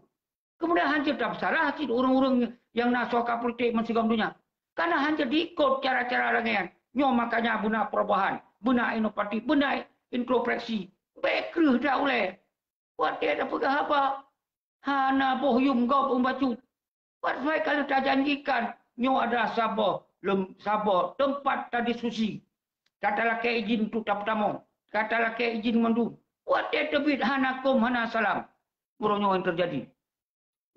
Kemudian hanjeuet tapeusalah cit ureuëng-ureuëng nyang na suaka politik meusigom donya. Karena hanjeuet diikot cara-cara lagèe nyan. Nyoe makanya beuna perubahan, beuna inovatif, beuna introspeksi. Bèk kreueh dak ulèe. Watèe tapeugah haba, hana boh yuem gob u bacut. Watèe ka lheueh tajanjikan, nyoe adalah saboh lom, saboh teumpat tadiskusi. Ka talakèe idhin untuk tapeutamong, ka talakèe idhin mandum. Watèe teubiet hana kôm hana salam. Uroe nyoe nyang teujadi.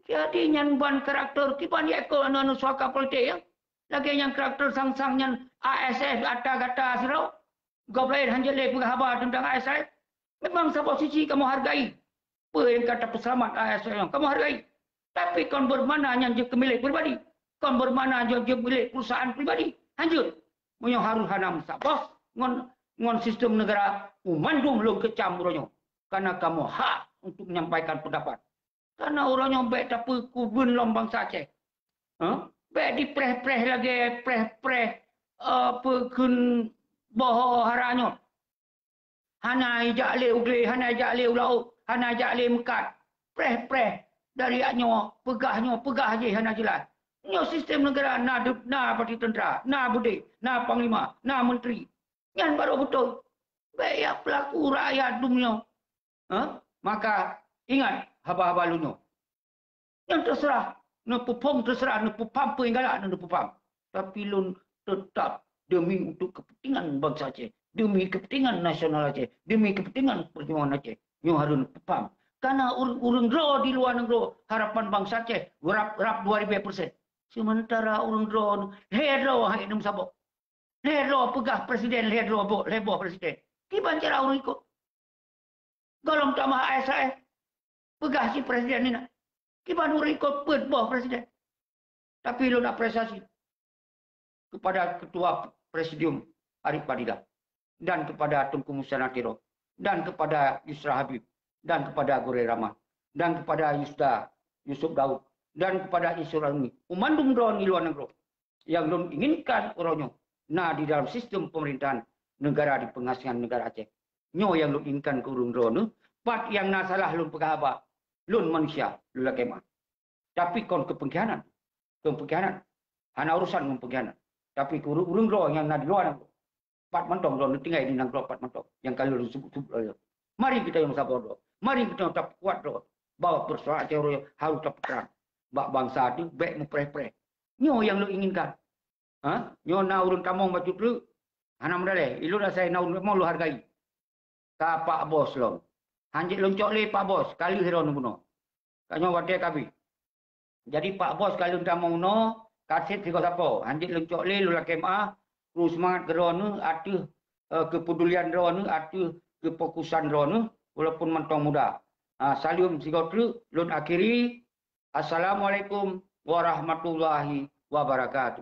Jadi nyan ban karakter kiban ya ko anu-anu suaka politik ya. Lagèe nyang karakter sang-sang nyan A S F gata-gata sidroe. Gob laén hanjeuet lé peugah haba teuntang A S F. Memang saboh sisi kamoe hargai. Peue nyang ka tapeuseulamat A S F nyoe kamoe hargai. Tapi kon bermakna nyan jeuet keu milék pribadi. Kon bermakna nyan jeuet milék perusahaan pribadi. Hanjeuet. Meunyoe harôh hana meusaboh ngon, ngon sistem negara, meumandum lôn keucam uroe nyoe. Karena kamoe hak untuk menyampaikan pendapat. Karena uroe nyoe bèk tapeukubeueng lom bansa Aceh. Hah? Bèk dipreh-preh lagèe preh-preh, eh, peukheun boh hara nyoe. Hana ijak lé u glé, hana ijak lé u laôt, hana ijak lé meukat. Preh-preh dari nyoe, peugah nyoe, peugah jih hana jeulaih. Nyoe sistem negara na deup, na parti tentera, na beudé, na panglima, na menteri. Nyan barô beutôi. Bèk ya peulaku rakyat dum nyoe. Ha? Maka ingat haba-haba lôn nyoe. Nyan teuseurah, neupeuphom teuseurah, neupeupham peue nyang galak neupeupam. Tapi lôn teutap demi untuk kepentingan bansa Aceh, demi kepentingan nasional Aceh, demi kepentingan perjuangan Aceh. Nyoe harôh neupeupam. Karena ureueng-ureueng droe di luwa nanggroe harapan bansa Aceh rab-rab dua ribèe persen. Sementara ureueng droe lhèe droe han meusaboh. Lhèe droe peugah presiden, lhèe droe boh, lhèe boh presiden. Kiban cara ureueng ikot. Gohlom tamah A S F. Peugah si presiden nina. Kiban ureueng ikot peuet boh presiden. Tapi lôn apresiasi kepada Ketua Presidium Arif Fadilah dan kepada Teungku Musa Natiro dan kepada Yusra Habib dan kepada Gurèe Rahmat dan kepada Yusda Yusuf Daud dan kepada Isra Uni. Umandum droe di luwa nanggroe. Nyang lôn inginkan uroe nyoe na di dalam sistem pemerintahan negara di pengasingan negara Aceh. Nyoe nyang lôn inginkan keu ureueng droeneuh, pat nyang na salah lôn peugah haba, lôn manusia, lôn lakèe meu'ah. Tapi kon keu pengkhianat. Kon pengkhianat. Hana urusan ngon pengkhianat. Tapi keu ureueng-ureueng droe nyang na di luwa nanggroe. Pat mantong droeneuh tinggai di nanggroe pat mantong. Nyang ka lôn seubut-seubut lagèe nyoe. Mari geutanyoe meusaboh droe. Mari geutanyoe tapeukuat droe. Bahwa peusoalan Aceh uroe nyoe harôh tapeutrang. Bak bansa teuh bèk meupreh-preh. Nyoe nyang lôn inginkan. Ha? Nyoe na ureueng tamong bacut treuk, hana meudalèh. Ilôn asai na ureueng tamong lôn hargai. Ka Pak Bos lom. Han jeuet lôn cok lé Pak Bos, ka lheueh droeneuh bunoe. Ka nyoe watèe ka abéh. Jadi Pak Bos ka lôn tamong bunoe, ka sép sigoe sapo. Han jeuet lôn cok lé, lôn lakèe meu'ah, kru seumangat keu droeneuh ateueh, eh, keupedulian droeneuh ateueh keufokusan droeneuh, walaupun mantong muda. Ah, saleuem sigoe treuk, lôn akhiri. Assalamualaikum warahmatullahi wabarakatuh.